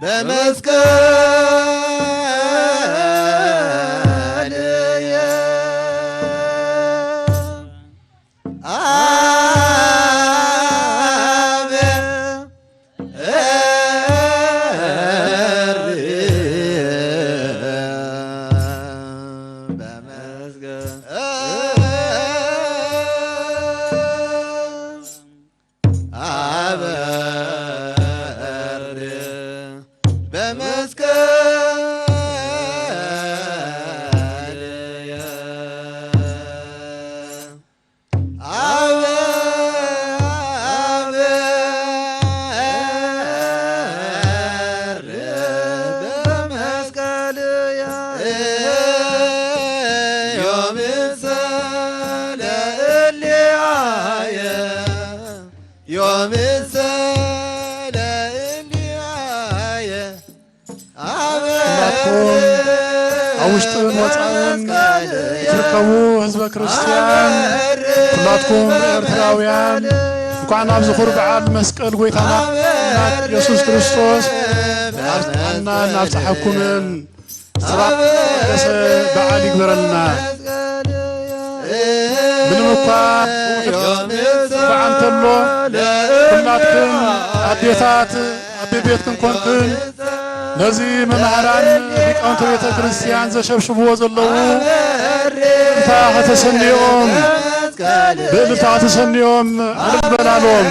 በመስቀልየ አበ ኩላትኩም ኣብ ውሽጥን ወፃእን ትርከቡ ህዝበ ክርስቲያን፣ ኩላትኩም ኤርትራውያን፣ እንኳዕ ናብ ዝኹር በዓል መስቀል ጎይታና ኢየሱስ ክርስቶስ ኣብፅሓናን ኣብፅሓኩምን። ስብሐት ለሰ በዓል ይግበረልና። ምንም እኳ በዓል እንተሎ፣ ኩላትክን ኣዴታት ኣቤ ቤትክን ኮንክን ነዚ መማህራን ሊቃውንተ ቤተ ክርስቲያን ዘሸብሽብዎ ዘለዉ ብእልልታ ከተሰንዮም፣ ብእልልታ ከተሰንዮም ዕልል በላሎም።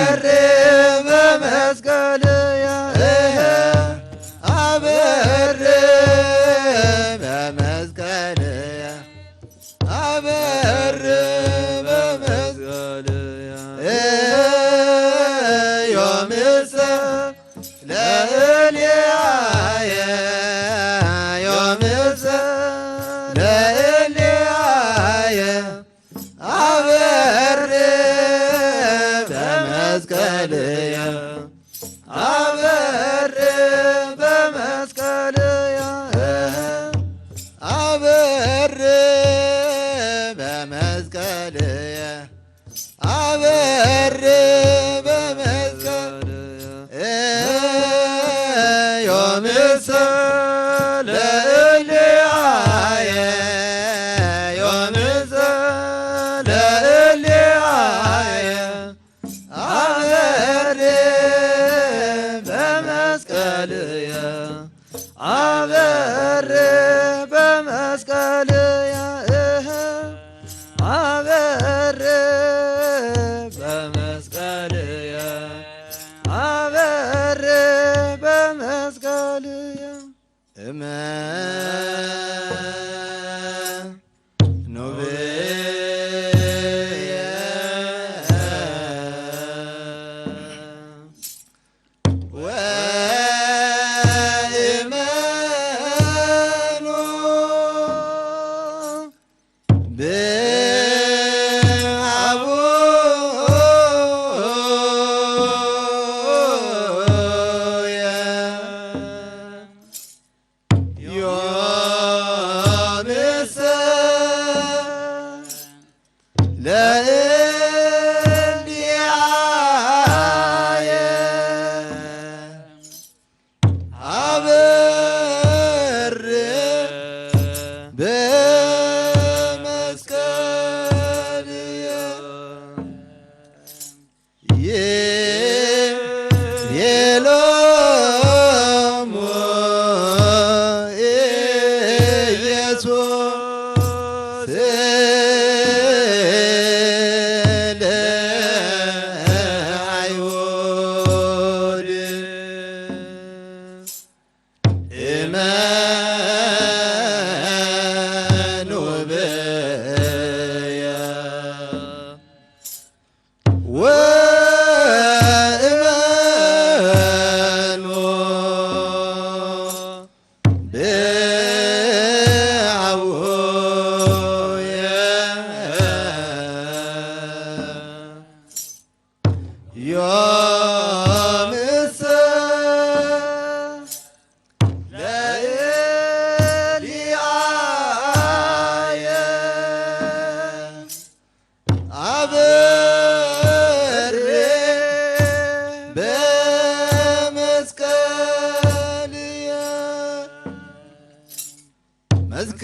እስከ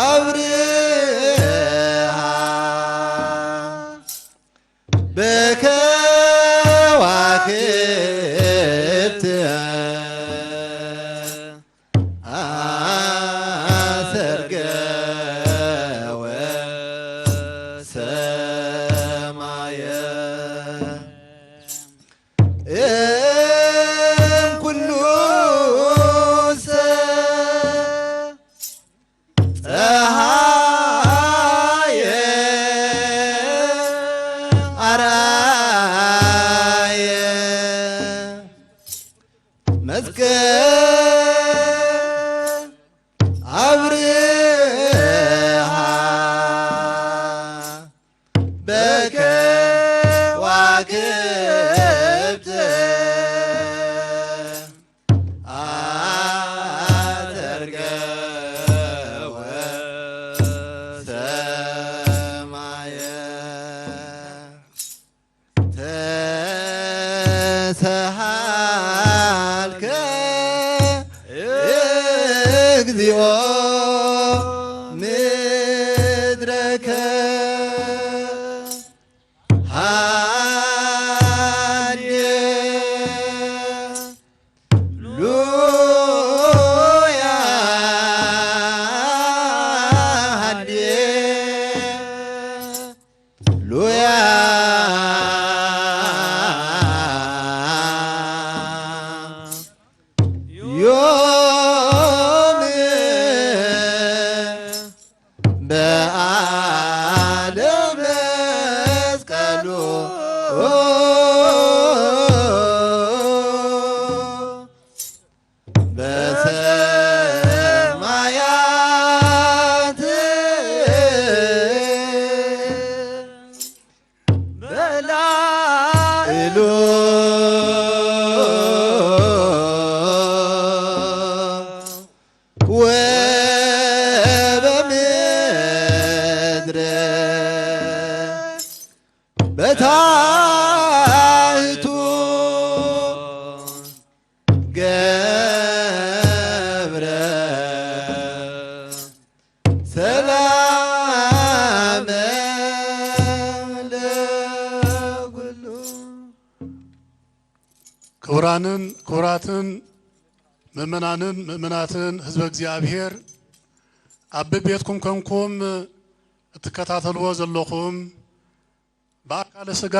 ኣብርሃ በከዋክብት ኣሰርገ ወሰማየ እም ኩሉ ሰ ጸሃየ ኣርኣየ መስቀል ኣብርሃ በከዋክብት ኣሰርገ ወሰማየ ተሰሃልከ እግዚኦ ምድረከ ሃሌ ሉያ ሃሌ ሉያ ዮም በዓለ መስቀሉ በሰማያት በላዕሉ ወበምድር በታሕቱ ገብረ ሰላም ለኩሉ። ክቡራንን ክቡራትን ምእመናንን ምእመናትን ህዝበ እግዚኣብሔር ኣብ በቤትኩም ኮንኩም እትከታተልዎ ዘለኹም ብኣካለ ሥጋ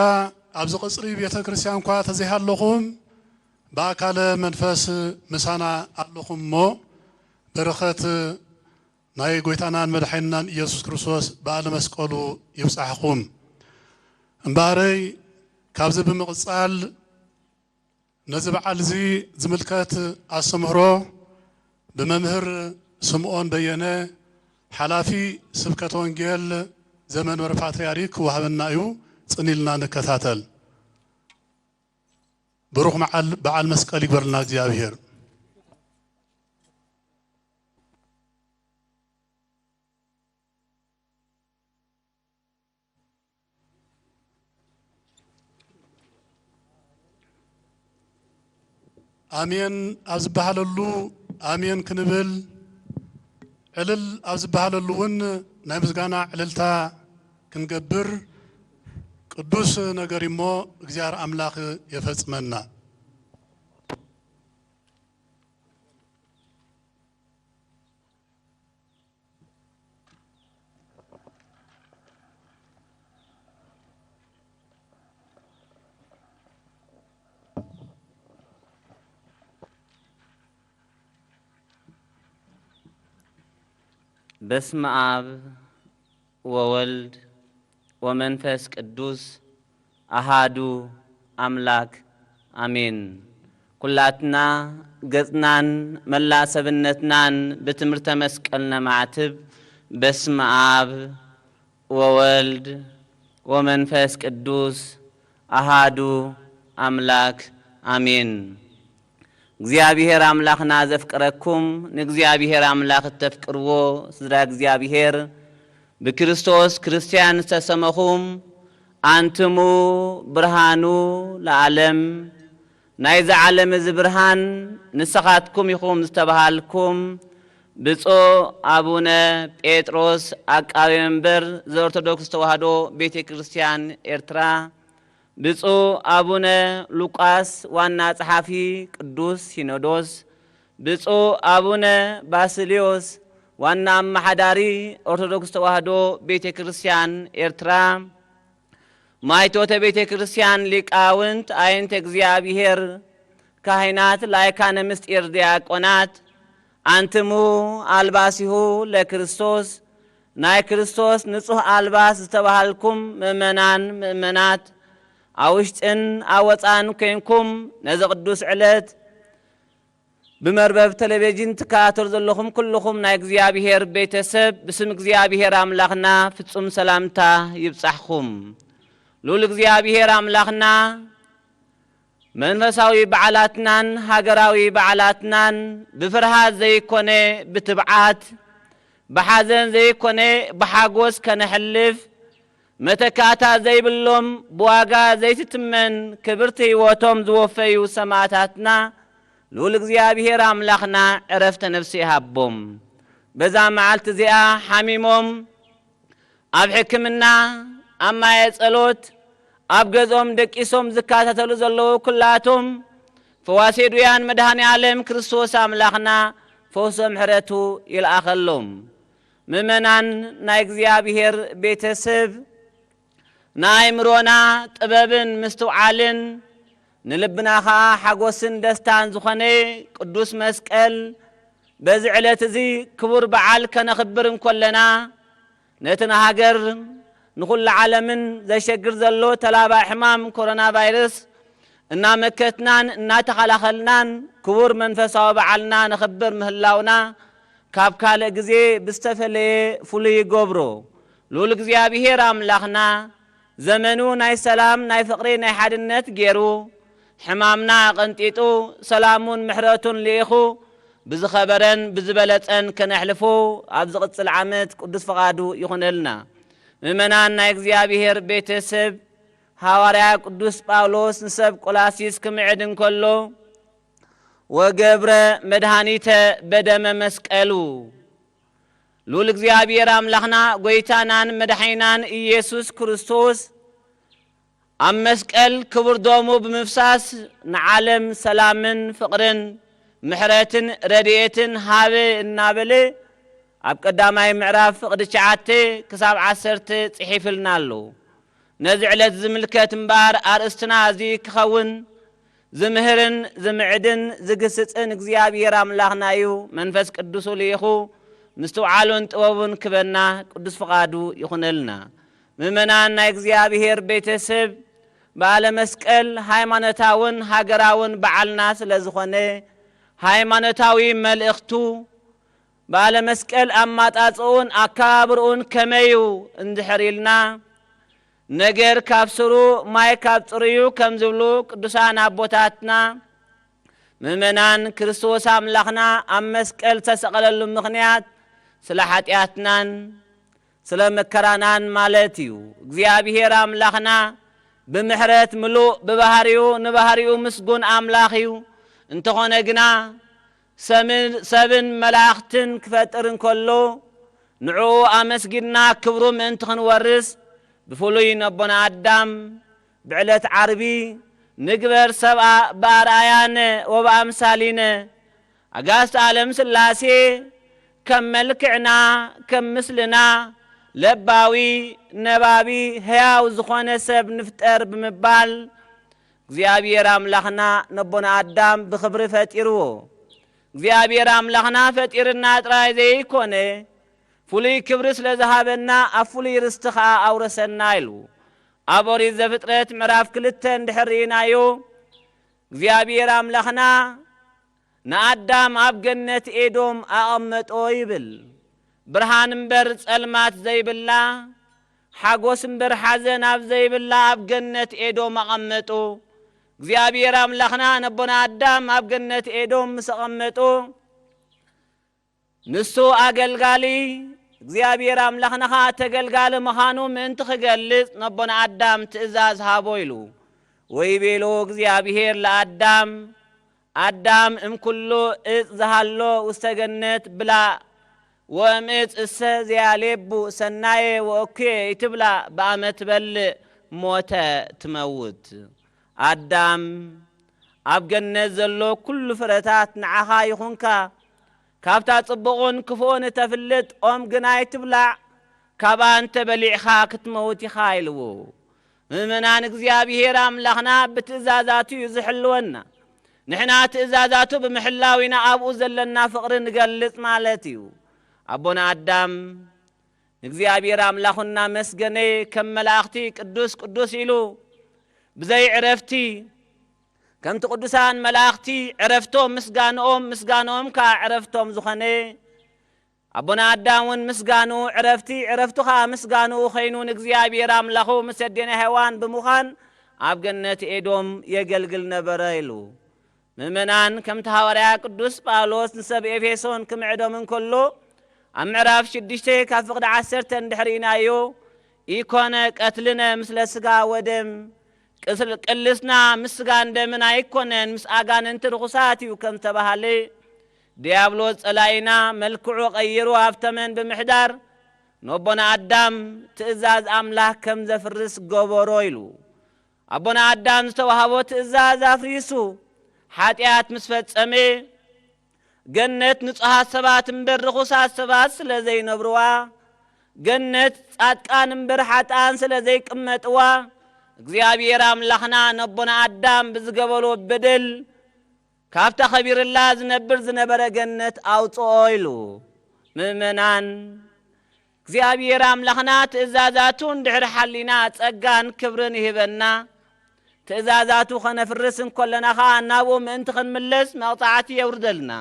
ኣብዚ ቐጽሪ ቤተ ክርስቲያን እኳ ተዘይሃለኹም ብኣካለ መንፈስ ምሳና ኣለኹም እሞ በረኸት ናይ ጐይታናን መድሓኒናን ኢየሱስ ክርስቶስ በዓለ መስቀሉ ይብጻሕኹም። እምበኣረይ ካብዚ ብምቕጻል ነዚ በዓል እዚ ዝምልከት ኣስተምህሮ ብመምህር ስምኦን በየነ ሓላፊ ስብከተ ወንጌል ዘመንበረ ፓትርያርክ ክወሃበና እዩ። ጽን ኢልና ንከታተል። ብሩኽ መዓል በዓል መስቀል ይግበርልና እግዚኣብሔር። ኣሜን ኣብ ዝበሃለሉ ኣሜን ክንብል፣ ዕልል ኣብ ዝበሃለሉ እውን ናይ ምስጋና ዕልልታ ክንገብር ቅዱስ ነገር እሞ እግዚኣብሔር ኣምላኽ የፈጽመና። በስመ አብ ወወልድ ወመንፈስ ቅዱስ አሃዱ አምላክ አሜን። ኩላትና ገጽናን መላእ ሰብነትናን ብትምህርተ መስቀል ነማዕትብ። በስመ አብ ወወልድ ወመንፈስ ቅዱስ አሃዱ አምላክ አሜን። እግዚኣብሔር ኣምላኽና ዘፍቅረኩም፣ ንእግዚኣብሔር ኣምላኽ እተፍቅርዎ ስድራ እግዚኣብሔር ብክርስቶስ ክርስትያን ዝተሰመኹም፣ ኣንትሙ ብርሃኑ ለዓለም ናይዚ ዓለም እዚ ብርሃን ንስኻትኩም ኢኹም ዝተባሃልኩም ብፁዕ ኣቡነ ጴጥሮስ ዓቃቤ መንበር ዘኦርቶዶክስ ተዋህዶ ቤተ ክርስቲያን ኤርትራ፣ ብፁዕ ኣቡነ ሉቃስ ዋና ጸሓፊ ቅዱስ ሲኖዶስ፣ ብፁዕ ኣቡነ ባስልዮስ ዋና ኣመሓዳሪ ኦርቶዶክስ ተዋህዶ ቤተ ክርስቲያን ኤርትራ፣ ማይቶተ ቤተ ክርስቲያን ሊቃውንት ኣየንተ እግዚኣብሔር ካህናት ላይካነ ምስጢር ዲያቆናት፣ ኣንትሙ ኣልባሲሁ ለክርስቶስ፣ ናይ ክርስቶስ ንጹሕ ኣልባስ ዝተባሃልኩም ምእመናን ምእመናት፣ ኣብ ውሽጥን ኣብ ወጻን ኮይንኩም ነዚ ቅዱስ ዕለት ብመርበብ ቴሌቪዥን ትከታተሉ ዘለኹም ኩልኹም ናይ እግዚኣብሔር ቤተሰብ ብስም እግዚኣብሔር ኣምላኽና ፍጹም ሰላምታ ይብጻሕኹም። ልዑል እግዚኣብሔር ኣምላኽና መንፈሳዊ በዓላትናን ሃገራዊ በዓላትናን ብፍርሃት ዘይኮነ ብትብዓት፣ ብሓዘን ዘይኮነ ብሓጎስ ከነሕልፍ፣ መተካእታ ዘይብሎም ብዋጋ ዘይትትመን ክብርቲ ህይወቶም ዝወፈዩ ሰማእታትና ልዑል እግዚኣብሔር ኣምላኽና ዕረፍተ ነፍሲ ይሃቦም። በዛ መዓልቲ እዚኣ ሓሚሞም ኣብ ሕክምና፣ ኣብ ማየ ጸሎት፣ ኣብ ገዝኦም ደቂሶም ዝከታተሉ ዘለዉ ኩላቶም ፈዋሴ ዱያን መድኃኔ ዓለም ክርስቶስ ኣምላኽና ፈውሶ ምሕረቱ ይልኣኸሎም። ምእመናን ናይ እግዚኣብሔር ቤተሰብ፣ ንኣእምሮና ጥበብን ምስትውዓልን ንልብና ኸኣ ሓጎስን ደስታን ዝኾነ ቅዱስ መስቀል በዚ ዕለት እዚ ክቡር በዓል ከነኽብር እንኮለና፣ ነቲ ንሃገር ንኹሉ ዓለምን ዘሸግር ዘሎ ተላባዒ ሕማም ኮሮና ቫይረስ እናመከትናን እናተኸላኸልናን ክቡር መንፈሳዊ በዓልና ነኽብር ምህላውና ካብ ካልእ ግዜ ብዝተፈለየ ፍሉይ ይገብሮ። ልዑል እግዚኣብሔር ኣምላኽና ዘመኑ ናይ ሰላም፣ ናይ ፍቕሪ፣ ናይ ሓድነት ገይሩ፣ ሕማምና ቀንጢጡ፣ ሰላሙን ምሕረቱን ልኢኹ፣ ብዝኸበረን ብዝበለጸን ከነሕልፎ፣ ኣብ ዝቕጽል ዓመት ቅዱስ ፍቓዱ ይኹነልና። ምእመናን ናይ እግዚኣብሔር ቤተሰብ፣ ሃዋርያ ቅዱስ ጳውሎስ ንሰብ ቆላሲስ ክምዕድ እንከሎ፣ "ወገብረ መድኃኒተ በደመ መስቀሉ"፣ ልዑል እግዚኣብሔር ኣምላኽና ጐይታናን መድሓኒናን ኢየሱስ ክርስቶስ ኣብ መስቀል ክቡር ደሙ ብምፍሳስ ንዓለም ሰላምን ፍቕርን ምሕረትን ረድኤትን ሃበ እናበለ ኣብ ቀዳማይ ምዕራፍ ፍቕዲ ትሽዓተ ክሳብ ዓሰርተ ጽሒፍልና ኣሎ። ነዚ ዕለት ዝምልከት እምበኣር ኣርእስትና እዚ ክኸውን ዝምህርን ዝምዕድን ዝግስጽን እግዚኣብሔር ኣምላኽና እዩ። መንፈስ ቅዱሱ ልኢኹ ምስትውዓሉን ጥበቡን ክበና ቅዱስ ፍቓዱ ይኹነልና። ምእመናን ናይ እግዚኣብሔር ቤተሰብ፣ በዓለ መስቀል ሃይማኖታውን ሃገራውን በዓልና ስለ ዝኾነ፣ ሃይማኖታዊ መልእኽቱ፣ በዓለ መስቀል ኣማጻጽኡን ኣከባብርኡን ከመይ እዩ እንድሕር ኢልና፣ "ነገር ካብ ስሩ፣ ማይ ካብ ጽሩዩ" ከም ዝብሉ ቅዱሳን ኣቦታትና፣ ምእመናን ክርስቶስ ኣምላኽና ኣብ መስቀል ዝተሰቐለሉ ምኽንያት ስለ ሓጢኣትናን ስለ መከራናን ማለት እዩ። እግዚኣብሔር ኣምላኽና ብምሕረት ምሉእ ብባህሪኡ፣ ንባህሪኡ ምስጉን ኣምላኽ እዩ። እንተኾነ ግና ሰምን-፣ ሰብን መላእኽትን ክፈጥር እንከሎ፣ ንዕኡ ኣመስጊድና ክብሩ ምእንቲ ክንወርስ፣ ብፍሉይ ነቦና ኣዳም ብዕለት ዓርቢ፣ "ንግበር ሰብኣ ብኣርኣያነ ወብኣምሳሊነ"፣ ኣጋዕዝተ ዓለም ሥላሴ፣ "ከም መልክዕና፣ ከም ምስልና፣ ለባዊ፣ ነባቢ፣ ሕያው ዝኾነ ሰብ ንፍጠር" ብምባል፣ እግዚኣብሔር ኣምላኽና ነቦና ኣዳም ብኽብሪ ፈጢርዎ። እግዚኣብሔር ኣምላኽና ፈጢርና ጥራይ ዘይኮነ፣ ፍሉይ ክብሪ ስለ ዝሃበና፣ ኣብ ፍሉይ ርስቲ ኸኣ ኣውረሰና ኢሉ። ኣብ ኦሪት ዘፍጥረት ምዕራፍ ክልተ እንድሕር ርኢናዮ፣ እግዚኣብሔር ኣምላኽና ንኣዳም ኣብ ገነት ኤዶም ኣቐመጦ ይብል። ብርሃን እምበር ጸልማት ዘይብላ፣ ሓጎስ እምበር ሓዘን ኣብ ዘይብላ ኣብ ገነት ኤዶም ኣቐመጦ። እግዚኣብሔር ኣምላኽና ነቦና ኣዳም ኣብ ገነት ኤዶም ምስ ኣቐመጦ፣ ንሱ ኣገልጋሊ፣ እግዚኣብሔር ኣምላኽና ኸኣ ተገልጋሊ ምዃኑ ምእንቲ ክገልጽ ነቦና ኣዳም ትእዛዝ ሃቦ ኢሉ። ወይቤሎ እግዚኣብሔር ለአዳም፣ አዳም እምኩሉ እፅ ዝሃሎ ውስተ ገነት ብላዕ፣ ወእም እፅ እሰ ዘያሌቡ ሰናየ ወእኩየ ይትብላዕ፣ በአመ ትበልዕ ሞተ ትመውት። አዳም፣ ኣብ ገነት ዘሎ ኩሉ ፍረታት ንዓኻ ይኹንካ፣ ካብታ ጽቡቕን ክፉእን እተፍልጥ ኦም ግን ኣይትብላዕ፣ ካብኣ እንተ በሊዕኻ ክትመውት ኢኻ ኢልዎ። ምእመናን፣ እግዚኣብሔር ኣምላኽና ብትእዛዛቱ እዩ ዝሕልወና። ንሕና ትእዛዛቱ ብምሕላው ኢና ኣብኡ ዘለና ፍቕሪ ንገልጽ ማለት እዩ። ኣቦና ኣዳም ንእግዚኣብሔር ኣምላኹ እናመስገነ ከም መላእኽቲ ቅዱስ ቅዱስ ኢሉ ብዘይ ዕረፍቲ ከምቲ ቅዱሳን መላእኽቲ ዕረፍቶም ምስጋንኦም፣ ምስጋንኦም ከኣ ዕረፍቶም ዝኾነ ኣቦና ኣዳም እውን ምስጋንኡ ዕረፍቲ፣ ዕረፍቱ ከኣ ምስጋንኡ ኸይኑ ንእግዚኣብሔር ኣምላኹ ምስ ኣዴና ሄዋን ብምዃን ኣብ ገነት ኤዶም የገልግል ነበረ ኢሉ። ምእመናን፣ ከምቲ ሃዋርያ ቅዱስ ጳውሎስ ንሰብ ኤፌሶን ክምዕዶም እንከሎ ኣብ ምዕራፍ ሽዱሽተ ካብ ፍቕዲ ዓሰርተ እንድሕር ኢናዮ፣ ኢኮነ ቀትልነ ምስለ ስጋ ወደም ቅስል-፣ ቅልስና ምስ ስጋን ደምን ኣይኮነን፣ ምስ ኣጋንንቲ ርኹሳት እዩ ከም ዝተባሃለ፣ ዲያብሎስ ጸላኢና መልክዑ ቀይሩ ኣብ ተመን ብምሕዳር፣ ነቦና ኣዳም ትእዛዝ ኣምላኽ ከም ዘፍርስ ገበሮ ኢሉ። ኣቦና ኣዳም ዝተዋህቦ ትእዛዝ ኣፍሪሱ፣ ሓጢኣት ምስ ፈጸመ፣ ገነት ንጹሃት ሰባት እምበር ርኹሳት ሰባት ስለ ዘይነብርዋ፣ ገነት ጻድቃን እምበር ሓጥኣን ስለ ዘይቅመጥዋ፣ እግዚኣብሔር ኣምላኽና ነቦና ኣዳም ብዝገበሮ በደል ካብታ ኸቢርላ ዝነብር ዝነበረ ገነት ኣውጽኦ ኢሉ። ምእመናን፣ እግዚኣብሔር ኣምላኽና ትእዛዛቱ እንድሕር ሓሊና ጸጋን ክብርን ይህበና። ትእዛዛቱ ኸነፍርስ እንከለና ኸኣ ናብኡ ምእንቲ ኽንምለስ መቕጻዕቲ የውርደልና።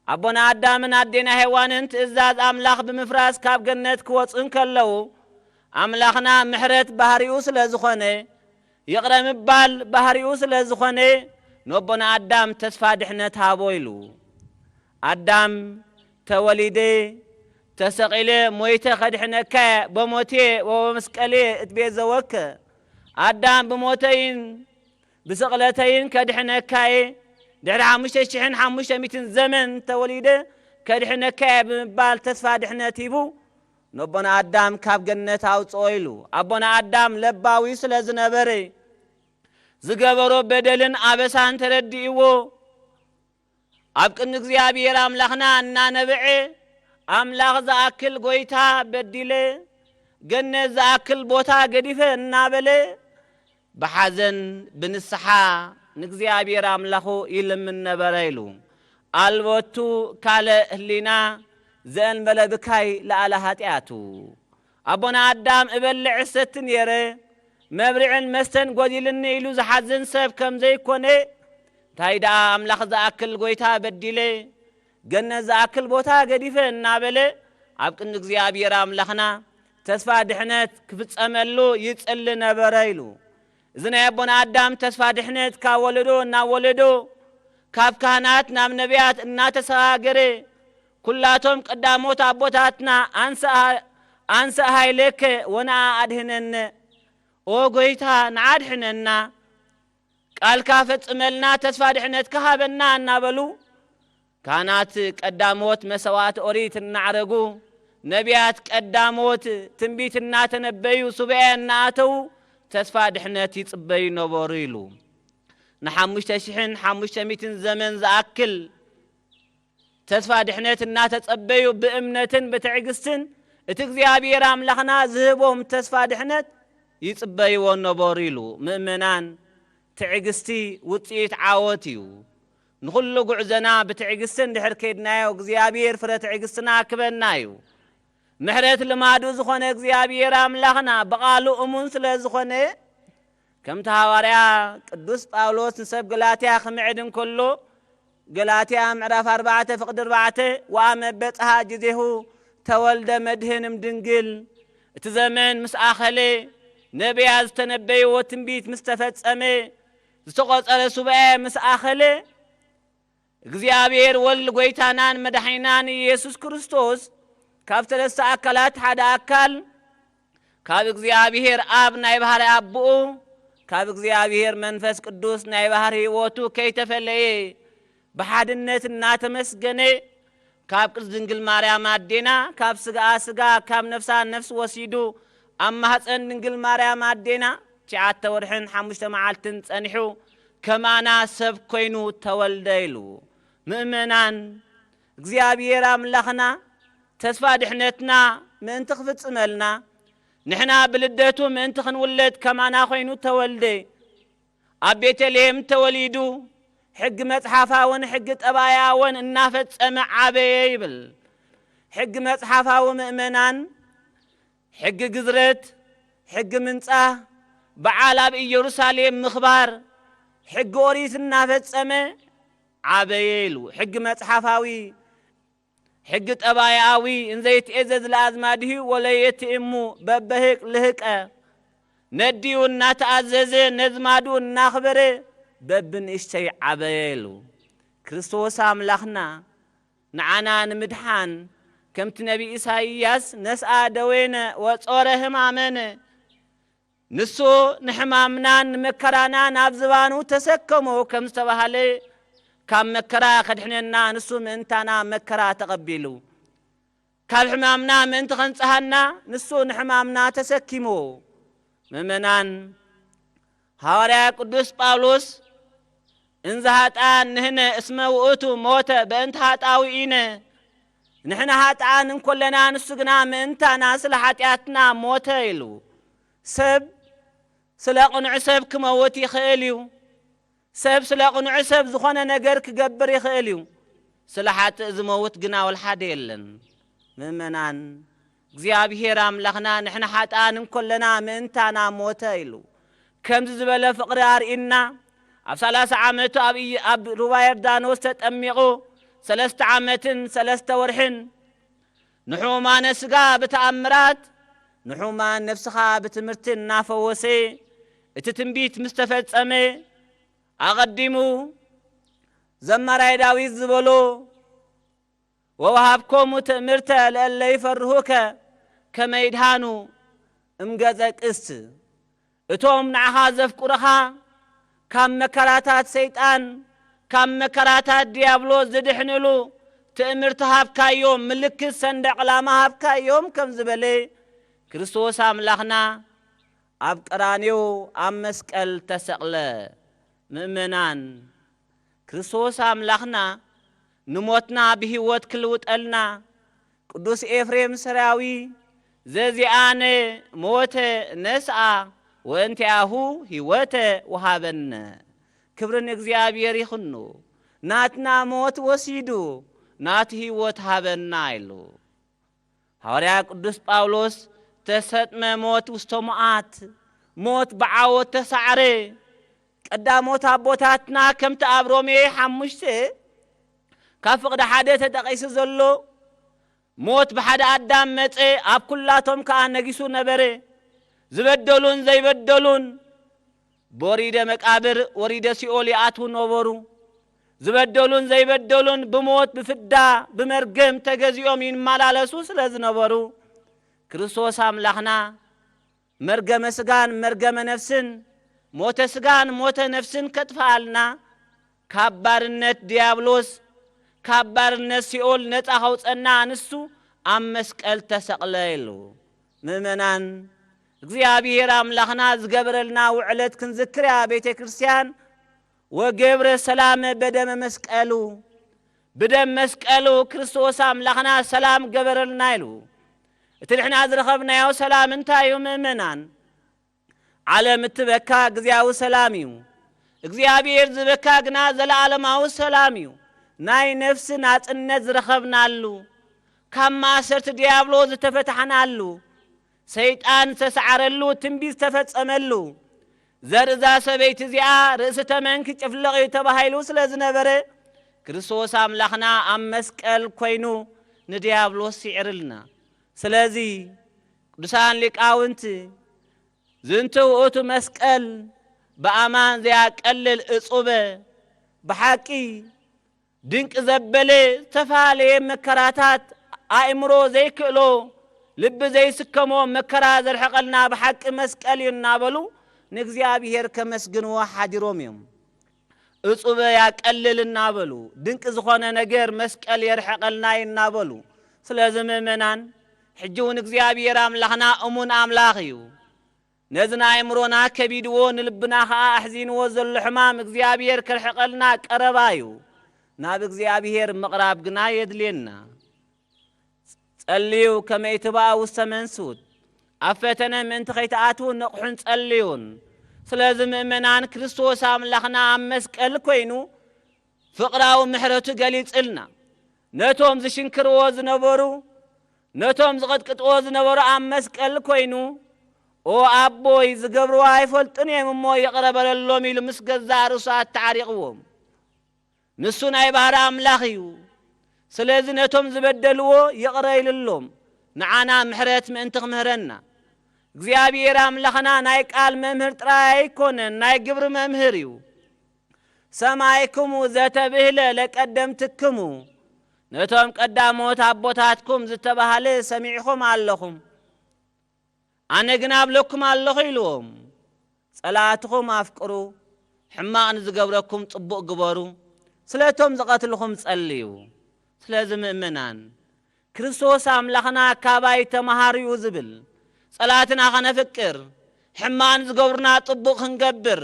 ኣቦና ኣዳምን ኣዴና ሄዋንን ትእዛዝ ኣምላኽ ብምፍራስ ካብ ገነት ክወጹ እንከለዉ፣ ኣምላኽና ምሕረት ባህሪኡ ስለ ዝኾነ፣ ይቕረ ምባል ባህሪኡ ስለ ዝኾነ፣ ነቦና ኣዳም ተስፋ ድሕነት ሃቦ ኢሉ። ኣዳም፣ ተወሊደ፣ ተሰቒለ፣ ሞይተ ከድሕነካ፣ በሞቴ ወበመስቀሌ እትቤዘወከ። ኣዳም፣ ብሞተይን ብስቕለተይን ከድሕነካየ፣ ድሕሪ ሓሙሽተ ሽሕን ሓሙሽተ ሚእትን ዘመን ተወሊደ ከድሕነካየ ብምባል ተስፋ ድሕነት ሂቡ፣ ነቦና ኣዳም ካብ ገነት ኣውጽኦ ኢሉ። ኣቦና ኣዳም ለባዊ ስለ ዝነበረ፣ ዝገበሮ በደልን ኣበሳን ተረዲእዎ፣ ኣብ ቅድሚ እግዚኣብሔር ኣምላኽና እናነበዐ፣ ኣምላኽ ዝኣክል ጐይታ በዲለ፣ ገነት ዝኣክል ቦታ ገዲፈ እናበለ፣ ብሓዘን ብንስሓ ንእግዚኣብሔር ኣምላኹ ይልምን ነበረ ኢሉ። ኣልቦቱ ካልእ ህሊና ዘእንበለ ብካይ ለኣለ ኃጢኣቱ። ኣቦና ኣዳም እበልዕ እሰቲ ነይረ፣ መብልዕን መስተን ጐዲልኒ ኢሉ ዝሓዝን ሰብ ከም ዘይኮነ፣ እንታይ ደኣ ኣምላኽ ዝኣክል ጐይታ በዲለ፣ ገነት ዝኣክል ቦታ ገዲፈ እናበለ ኣብ ቅድሚ እግዚኣብሔር ኣምላኽና ተስፋ ድሕነት ክፍጸመሉ ይጽሊ ነበረ ኢሉ። እዚ ናይ ኣቦና ኣዳም ተስፋ ድሕነት ካብ ወለዶ ናብ ወለዶ፣ ካብ ካህናት ናብ ነቢያት እናተሰጋገረ፣ ኩላቶም ቀዳሞት ኣቦታትና ኣንሰ-፣ ኣንሰ ሃይሌከ ወነኣ ኣድህነነ፣ ኦ ጐይታ ንዓ ኣድሕነና፣ ቃልካ ፈጽመልና፣ ተስፋ ድሕነትካ ሃበና እናበሉ፣ ካህናት ቀዳሞት መሰዋእቲ ኦሪት እናዕረጉ፣ ነቢያት ቀዳሞት ትንቢት እናተነበዩ፣ ሱባኤ እናኣተዉ፣ ተስፋ ድሕነት ይጽበዩ ነበሩ ኢሉ። ንሓሙሽተ ሽሕን ሓሙሽተ ሚእትን ዘመን ዝኣክል ተስፋ ድሕነት እናተጸበዩ፣ ብእምነትን ብትዕግስትን እቲ እግዚኣብሔር ኣምላኽና ዝህቦም ተስፋ ድሕነት ይጽበይዎ ነበሩ ኢሉ። ምእመናን፣ ትዕግስቲ ውጽኢት ዓወት እዩ። ንኹሉ ጉዕዞና ብትዕግስቲ እንድሕር ከይድናዮ፣ እግዚኣብሔር ፍረ ትዕግስትና ክበና እዩ። ምሕረት ልማዱ ዝኾነ እግዚኣብሔር ኣምላኽና ብቓሉ እሙን ስለ ዝኾነ፣ ከምቲ ሃዋርያ ቅዱስ ጳውሎስ ንሰብ ገላትያ ክምዕድ እንከሎ፣ ገላትያ ምዕራፍ ኣርባዕተ ፍቕዲ ኣርባዕተ፣ "ወአመ በጽሐ ጊዜሁ ተወልደ መድህን እምድንግል"፣ እቲ ዘመን ምስ ኣኸለ፣ ነቢያት ዝተነበይዎ ትንቢት ምስ ተፈጸመ፣ ዝተቖጸረ ሱባኤ ምስ ኣኸለ፣ እግዚኣብሔር ወልድ ጐይታናን መድሓኒናን ኢየሱስ ክርስቶስ ካብ ሰለስተ ኣካላት ሓደ ኣካል፣ ካብ እግዚኣብሔር ኣብ ናይ ባህሪ ኣቦኡ፣ ካብ እግዚኣብሔር መንፈስ ቅዱስ ናይ ባህሪ ሕይወቱ ከይተፈለየ ብሓድነት እናተመስገነ ካብ ቅድስት ድንግል ማርያም ኣዴና ካብ ስጋኣ ስጋ ካብ ነፍሳ ነፍስ ወሲዱ ኣብ ማህፀን ድንግል ማርያም ኣዴና ትሽዓተ ወርሕን ሓሙሽተ መዓልትን ጸኒሑ ከማና ሰብ ኮይኑ ተወልደ ኢሉ። ምእመናን እግዚኣብሔር ኣምላኽና ተስፋ ድሕነትና ምእንቲ ክፍጽመልና ንሕና ብልደቱ ምእንቲ ክንውለድ ከማና ኮይኑ ተወልደ። ኣብ ቤተልሔም ተወሊዱ ሕጊ መጽሓፋውን ሕጊ ጠባያውን እናፈጸመ ዓበየ ይብል። ሕጊ መጽሓፋዊ ምእመናን ሕጊ ግዝረት፣ ሕጊ ምንጻህ፣ በዓል ኣብ ኢየሩሳሌም ምኽባር፣ ሕጊ ኦሪት እናፈጸመ ዓበየ ኢሉ። ሕጊ መጽሓፋዊ፣ ሕጊ ጠባያዊ፣ እንዘይትእዘዝ ለኣዝማድሂ ወለየትእሙ በበህቅ ልህቀ፣ ነዲኡ እናተኣዘዘ ነዝማዱ እናኽበረ በብንእሽተይ ዓበየ ኢሉ። ክርስቶስ ኣምላኽና ንዓና ንምድሓን ከምቲ ነቢ ኢሳይያስ ነስኣ ደዌነ ወጾረ ህማመነ፣ ንሱ ንሕማምናን ንመከራናን ኣብ ዝባኑ ተሰከሞ ከም ዝተባህለ ካብ መከራ ከድሕነና ንሱ ምእንታና መከራ ተቐቢሉ። ካብ ሕማምና ምእንቲ ኸንጽሃና ንሱ ንሕማምና ተሰኪሙ። ምእመናን ሃዋርያ ቅዱስ ጳውሎስ እንዘ ኃጥኣን ንሕነ እስመ ውእቱ ሞተ በእንተ ኃጣውኢነ፣ ንሕና ኃጥኣን እንኮለና ንሱ ግና ምእንታና ስለ ኃጢኣትና ሞተ ኢሉ። ሰብ ስለ ቅኑዕ ሰብ ክመውት ይኽእል እዩ። ሰብ ስለ ቅኑዕ ሰብ ዝኾነ ነገር ክገብር ይኽእል እዩ። ስለ ሓጥእ ዝመውት ግና ወልሓደ የለን። ምእመናን እግዚኣብሔር ኣምላኽና ንሕና ሓጥኣን እንኮለና ምእንታና ሞተ ኢሉ። ከምዚ ዝበለ ፍቕሪ ኣርእና ኣብ ሰላሳ ዓመቱ ኣብ ሩባ ዮርዳኖስ ተጠሚቑ ሰለስተ ዓመትን ሰለስተ ወርሕን ንሕሙማነ ስጋ ብተኣምራት ንሕሙማን ነፍስኻ ብትምህርቲ እናፈወሰ እቲ ትንቢት ምስ ተፈጸመ ኣቐዲሙ ዘማራይ ዳዊት ዝበሎ ወወሃብኮሙ ትእምርተ ለእለ ይፈርሁከ ከመ ይድሃኑ እምገጸ ቅስት፣ እቶም ንዓኻ ዘፍቅሩኻ ካብ መከራታት ሰይጣን ካብ መከራታት ዲያብሎስ ዝድሕንሉ ትእምርቲ ሃብካዮም፣ ምልክት ሰንደቕ ዕላማ ሃብካዮም ከም ዝበለ ክርስቶስ ኣምላኽና ኣብ ቀራንዮ ኣብ መስቀል ተሰቕለ። ምእመናን ክርስቶስ ኣምላኽና ንሞትና ብህይወት ክልውጠልና ቅዱስ ኤፍሬም ሰራዊ ዘዚኣነ ሞተ ነስኣ ወእንቲኣሁ ህይወተ ወሃበነ። ክብሪ ንእግዚኣብሔር ይኹኑ። ናትና ሞት ወሲዱ ናቱ ህይወት ሃበና ኢሉ። ሃዋርያ ቅዱስ ጳውሎስ ተሰጥመ ሞት ውስተ ሞዓት፣ ሞት ብዓወት ተሳዕረ። ቀዳሞት ኣቦታትና ከምቲ ኣብ ሮሜ ሓሙሽተ ካብ ፍቕዲ ሓደ ተጠቒሱ ዘሎ ሞት ብሓደ ኣዳም መጸ፣ ኣብ ኩላቶም ከኣ ነጊሱ ነበረ። ዝበደሉን ዘይበደሉን ብወሪደ መቃብር ወሪደ ሲኦል ይኣትዉ ነበሩ። ዝበደሉን ዘይበደሉን ብሞት ብፍዳ ብመርገም ተገዚኦም ይመላለሱ ስለ ዝነበሩ ክርስቶስ ኣምላኽና መርገመ ስጋን መርገመ ነፍስን ሞተ ስጋን ሞተ ነፍስን ከጥፍኣልና ካብ ባርነት ዲያብሎስ ካብ ባርነት ሲኦል ነፃ ከውፀና ንሱ ኣብ መስቀል ተሰቕለ ኢሉ። ምእመናን እግዚኣብሔር ኣምላኽና ዝገበረልና ውዕለት ክንዝክር እያ ቤተ ክርስቲያን። ወገብረ ሰላመ በደመ መስቀሉ፣ ብደም መስቀሉ ክርስቶስ ኣምላኽና ሰላም ገበረልና ኢሉ። እቲ ንሕና ዝረኸብናዮ ሰላም እንታይ እዩ ምእመናን? ዓለም እትበካ ግዜያዊ ሰላም እዩ። እግዚኣብሔር ዝበካ ግና ዘለዓለማዊ ሰላም እዩ። ናይ ነፍሲ ናጽነት ዝረኸብናሉ፣ ካብ ማእሰርቲ ዲያብሎስ ዝተፈታሕናሉ፣ ሰይጣን ዝተሰዓረሉ፣ ትንቢት ዝተፈጸመሉ፣ ዘርእዛ ሰበይቲ እዚኣ ርእሲ ተመን ክጭፍልቕ እዩ ተባሂሉ ስለ ዝነበረ፣ ክርስቶስ ኣምላኽና ኣብ መስቀል ኮይኑ ንዲያብሎስ ስዒርልና። ስለዚ ቅዱሳን ሊቃውንቲ፣ ዝንቱ ውእቱ መስቀል በኣማን ዘያቀልል እጹበ፣ ብሓቂ ድንቂ ዘበለ ዝተፈላለየ መከራታት ኣእምሮ ዘይክእሎ ልቢ ዘይስከሞ መከራ ዘርሕቐልና ብሓቂ መስቀል እዩ እናበሉ ንእግዚኣብሔር ከመስግንዎ ሓዲሮም እዮም። እጹበ ያቀልል እናበሉ፣ ድንቂ ዝኾነ ነገር መስቀል የርሕቐልና እናበሉ። ስለዚ ምእመናን፣ ሕጂ እውን እግዚኣብሔር ኣምላኽና እሙን ኣምላኽ እዩ። ነዚ ንኣእምሮና ከቢድዎ፣ ንልብና ኸኣ ኣሕዚንዎ ዘሎ ሕማም እግዚኣብሔር ከርሕቐልና ቀረባ እዩ። ናብ እግዚኣብሔር ምቕራብ ግና የድልየና። ጸልዩ ከመ ኢትብኡ ውስተ መንሱት፣ ኣብ ፈተነ ምእንቲ ከይትኣትዉ ንቕሑን ጸልዩን። ስለዚ ምእመናን፣ ክርስቶስ ኣምላኽና ኣብ መስቀል ኮይኑ ፍቕራዊ ምሕረቱ ገሊጽልና። ነቶም ዝሽንክርዎ ዝነበሩ፣ ነቶም ዝቐጥቅጥዎ ዝነበሩ ኣብ መስቀል ኮይኑ፣ "ኦ ኣቦይ፣ ዝገብርዎ ኣይፈልጡን እዮም እሞ ይቕረ በለሎም" ኢሉ ምስ ገዛእ ርእሱ ኣተዓሪቕዎም። ንሱ ናይ ባህሪ ኣምላኽ እዩ። ስለዚ ነቶም ዝበደልዎ ይቕረ ኢልሎም፣ ንዓና ምሕረት ምእንቲ ክምህረና። እግዚኣብሔር ኣምላኽና ናይ ቃል መምህር ጥራይ ኣይኮነን፣ ናይ ግብሪ መምህር እዩ። "ሰማዕክሙ ዘተብህለ ለቀደምትክሙ"፣ ነቶም ቀዳሞት ኣቦታትኩም ዝተባህለ ሰሚዕኹም ኣለኹም። ኣነ ግና ኣብለኩም ኣለኹ ኢልዎም፣ "ጸላእትኹም ኣፍቅሩ፣ ሕማቕ ንዝገብረኩም ጽቡቕ ግበሩ፣ ስለቶም ዝቐትልኹም ጸልዩ።" ስለዚ ምእመናን፣ ክርስቶስ ኣምላኽና ካባይ ተማሃሩ እዩ ዝብል፣ ጸላእትና ኸነፍቅር፣ ሕማቕ ንዝገብሩና ጽቡቕ ክንገብር፣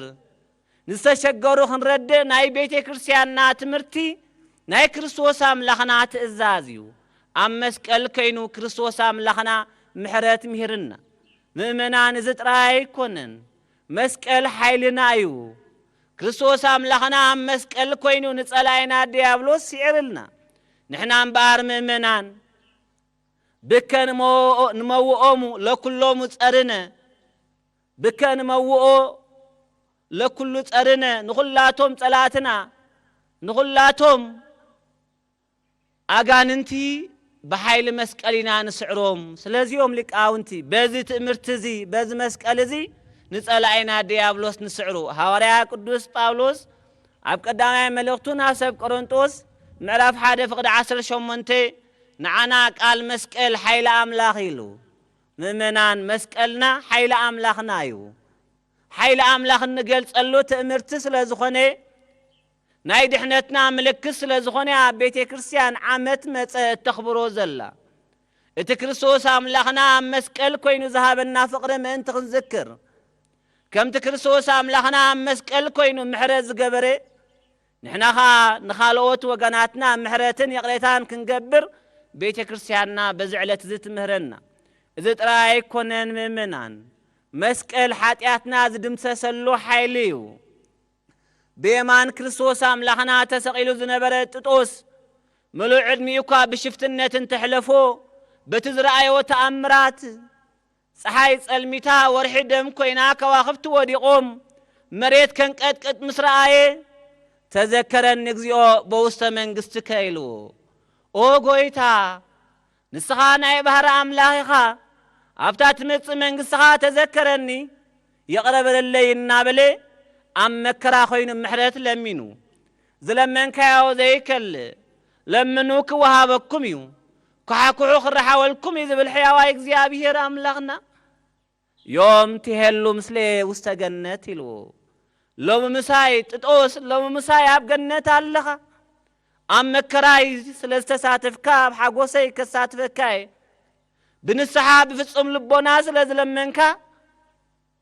ንዝተሸገሩ ክንረድእ ናይ ቤተ ክርስቲያንና ትምህርቲ ናይ ክርስቶስ ኣምላኽና ትእዛዝ እዩ። ኣብ መስቀል ከይኑ ክርስቶስ ኣምላኽና ምሕረት ምሂርና። ምእመናን፣ እዚ ጥራይ ኣይኮነን፣ መስቀል ሓይልና እዩ። ክርስቶስ ኣምላኽና ኣብ መስቀል ኮይኑ ንጸላኢና ዲያብሎስ ስዒርልና። ንሕና እምበኣር ምእመናን፣ "ብከ ንመውኦ-፣ ንመውኦሙ ለኩሎሙ ጸርነ"፣ ብከ ንመውኦ ለኩሉ ጸርነ፣ ንኹላቶም ጸላእትና፣ ንኹላቶም ኣጋንንቲ ብሓይሊ መስቀል ኢና ንስዕሮም። ስለዚኦም ሊቃውንቲ በዚ ትእምርቲ እዚ፣ በዚ መስቀል እዚ ንጸላኢና ዲያብሎስ ንስዕሩ። ሃዋርያ ቅዱስ ጳውሎስ ኣብ ቀዳማይ መልእኽቱ ናብ ሰብ ቆሮንጦስ ምዕራፍ ሓደ ፍቕዲ ዓሰርተ ሸሞንተ ንዓና ቃል መስቀል ሓይሊ ኣምላኽ ኢሉ። ምእመናን፣ መስቀልና ሓይሊ ኣምላኽና እዩ። ሓይሊ ኣምላኽ እንገልጸሉ ትእምርቲ ስለ ዝኾነ፣ ናይ ድሕነትና ምልክት ስለ ዝኾነ፣ ኣብ ቤተ ክርስቲያን ዓመት መጸ እተኽብሮ ዘላ፣ እቲ ክርስቶስ ኣምላኽና ኣብ መስቀል ኮይኑ ዝሃበና ፍቕሪ ምእንቲ ክንዝክር፣ ከምቲ ክርስቶስ ኣምላኽና ኣብ መስቀል ኮይኑ ምሕረት ዝገበረ፣ ንሕና ኸኣ ንኻልኦት ወገናትና ምሕረትን ይቕሬታን ክንገብር ቤተ ክርስቲያንና በዚ ዕለት እዚ ትምህረና። እዚ ጥራይ ኣይኮነን ምእመናን፣ መስቀል ሓጢኣትና ዝድምሰሰሉ ሓይሊ እዩ። ብየማን ክርስቶስ ኣምላኽና ተሰቒሉ ዝነበረ ጥጦስ፣ ምሉእ ዕድሚኡ እኳ ብሽፍትነት እንተሕለፎ፣ በቲ ዝረኣዮ ተኣምራት፣ ጸሓይ ጸልሚታ፣ ወርሒ ደም ኮይና፣ ከዋኽብቲ ወዲቖም፣ መሬት ከንቀጥቅጥ ምስ ረኣየ፣ "ተዘከረኒ እግዚኦ በውስተ መንግስትከ" ኢልዎ። "ኦ ጎይታ፣ ንስኻ ናይ ባህሪ ኣምላኽ ኢኻ፣ ኣብታ ትመጽእ መንግስትኻ ተዘከረኒ፣ ይቕረ በለለይ" እናበለ ኣብ መከራ ኮይኑ ምሕረት ለሚኑ። "ዝለመንካዮ ዘይከልእ፣ ለምኑ ክወሃበኩም እዩ፣ ኩሓኩሑ ክረሓወልኩም እዩ" ዝብል ሕያዋይ እግዚኣብሔር ኣምላኽና፣ "ዮም ትሄሉ ምስሌ ውስተ ገነት" ኢልዎ። ሎሚ ምሳይ ጥጦስ፣ ሎሚ ምሳይ ኣብ ገነት ኣለኻ። ኣብ መከራይ ስለ ዝተሳተፍካ፣ ኣብ ሓጎሰይ ከሳትፈካ እየ። ብንስሓ ብፍጹም ልቦና ስለ ዝለመንካ፣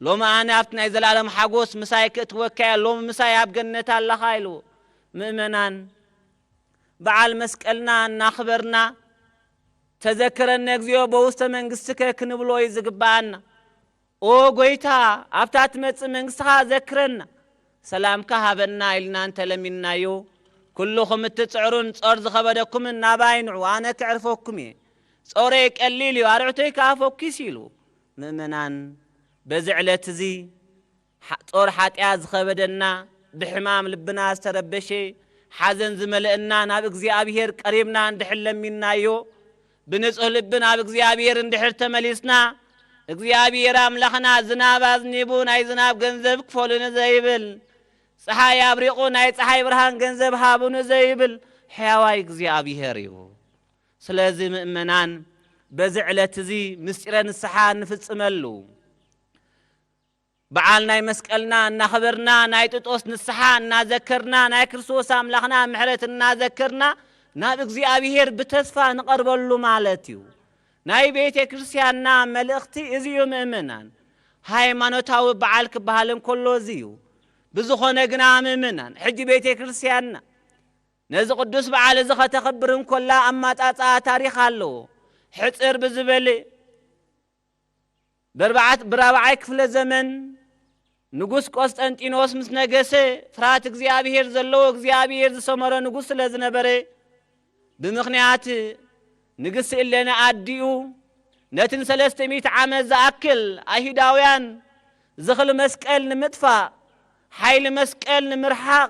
ሎሚ ኣነ ኣብቲ ናይ ዘለኣለም ሓጎስ ምሳይ ክእትወካ እየ። ሎሚ ምሳይ ኣብ ገነት ኣለኻ ኢልዎ። ምእመናን፣ በዓል መስቀልና እናኽበርና፣ "ተዘከረኒ እግዚኦ በውስተ መንግስትከ" ክንብሎ እዩ ዝግብኣና። "ኦ ጎይታ፣ ኣብታ ትመጽእ መንግስትኻ ዘክረና፣ ሰላምካ ሃበና" ኢልና እንተለሚንናዮ፣ "ኩልኹም እትጽዕሩን ጾር ዝኸበደኩምን ናባይ ንዑ፣ ኣነ ከዕርፈኩም እየ። ጾረይ ቀሊል እዩ፣ ኣርዕቶይ ከኣ ፈኲስ" ኢሉ። ምእመናን፣ በዚ ዕለት እዚ ሓ-፣ ጾር ሓጢኣት ዝኸበደና፣ ብሕማም ልብና ዝተረበሸ፣ ሓዘን ዝመልአና ናብ እግዚኣብሔር ቀሪብና እንድሕር ለሚንናዮ፣ ብንጹህ ልቢ ናብ እግዚኣብሔር እንድሕር ተመሊስና፣ እግዚኣብሔር ኣምላኽና ዝናብ ኣዝኒቡ ናይ ዝናብ ገንዘብ ክፈሉኒ ዘይብል፣ ጸሓይ ኣብሪቑ ናይ ጸሓይ ብርሃን ገንዘብ ሃቡኒ ዘይብል ሕያዋይ እግዚኣብሔር እዩ። ስለዚ ምእመናን፣ በዚ ዕለት እዚ ምስጢረ ንስሓ እንፍጽመሉ። በዓል ናይ መስቀልና እናኸበርና፣ ናይ ጥጦስ ንስሓ እናዘከርና፣ ናይ ክርስቶስ ኣምላኽና ምሕረት እናዘከርና፣ ናብ እግዚኣብሔር ብተስፋ ንቐርበሉ ማለት እዩ። ናይ ቤተ ክርስቲያንና መልእኽቲ እዚ እዩ ምእመናን። ሃይማኖታዊ በዓል ክበሃል እንከሎ እዚ እዩ። ብዝኾነ ግና ምእመናን፣ ሕጂ ቤተ ክርስቲያንና ነዚ ቅዱስ በዓል እዚ ኸተኽብር እንከላ ኣማጻጽኣ ታሪኽ ኣለዎ። ሕጽር ብዝበለ በርባዓት-፣ ብራብዓይ ክፍለ ዘመን ንጉስ ቆስጠንጢኖስ ምስ ነገሰ፣ ፍርሃት እግዚኣብሔር ዘለዎ እግዚኣብሔር ዝሰመሮ ንጉስ ስለ ዝነበረ፣ ብምኽንያት ንግስቲ እሌኒ ኣዲኡ ነቲ ንሰለስተ ሚእቲ ዓመት ዝኣክል ኣይሁዳውያን ዝኽሊ መስቀል ንምጥፋእ፣ ሓይሊ መስቀል ንምርሓቕ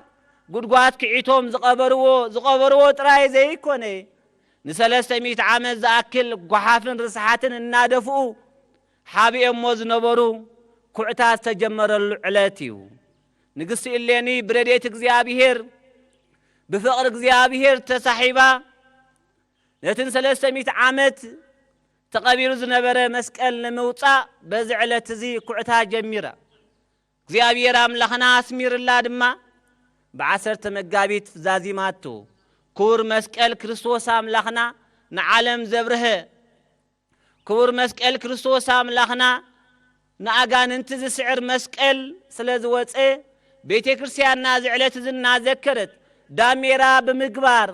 ጉድጓድ ክዒቶም ዝቐበርዎ፣ ዝቐበርዎ ጥራይ ዘይኮነ፣ ንሰለስተ ሚእቲ ዓመት ዝኣክል ጓሓፍን ርስሓትን እናደፍኡ ሓቢኦሞ ዝነበሩ ኩዕታ ዝተጀመረሉ ዕለት እዩ። ንግስቲ እሌኒ ብረድኤት እግዚኣብሔር፣ ብፍቕሪ እግዚኣብሔር ተሳሒባ፣ ነቲ ንሰለስተ ሚእቲ ዓመት ተቐቢሩ ዝነበረ መስቀል ንምውጻእ በዚ ዕለት እዚ ኩዕታ ጀሚራ። እግዚኣብሔር ኣምላኽና ኣስሚርላ ድማ ብዓሰርተ መጋቢት ዛዚማቶ። ክቡር መስቀል ክርስቶስ ኣምላኽና ንዓለም ዘብርሀ፣ ክቡር መስቀል ክርስቶስ ኣምላኽና ንኣጋንንቲ ዝስዕር መስቀል ስለ ዝወፀ፣ ቤተ ክርስቲያንና እዚ ዕለት እዚ እናዘከረት፣ ዳሜራ ብምግባር፣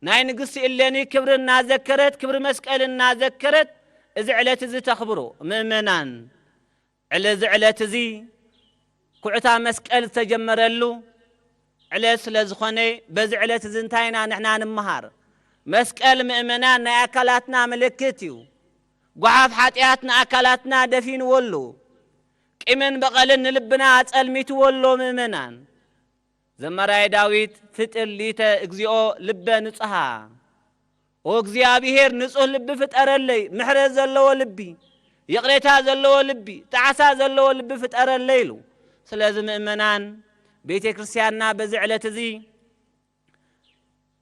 ናይ ንግስቲ እሌኒ ክብሪ እናዘከረት፣ ክብሪ መስቀል እናዘከረት፣ እዚ ዕለት እዚ ተኽብሮ። ምእመናን፣ ዕለ-፣ እዚ ዕለት እዚ ኩዕታ መስቀል ዝተጀመረሉ ዕለት ስለ ዝኾነ፣ በዚ ዕለት እዚ እንታይ ኢና ንሕና ንምሃር? መስቀል ምእመናን ናይ ኣካላትና ምልክት እዩ። ጓሓፍ ሓጢኣት ንኣካላትና ደፊንዎ ኣሎ። ቂምን በቐልን ንልብና ኣጸልሚትዎ ኣሎ ምእመናን። ዘማራይ ዳዊት፣ "ፍጥር ሊተ እግዚኦ ልበ ንጹሃ።" ኦ እግዚኣብሔር፣ ንጹህ ልቢ ፍጠረለይ፣ ምሕረት ዘለዎ ልቢ፣ ይቕሬታ ዘለዎ ልቢ፣ ጣዕሳ ዘለዎ ልቢ ፍጠረለይ ኢሉ። ስለዚ ምእመናን፣ ቤተ ክርስቲያንና በዚ ዕለት እዚ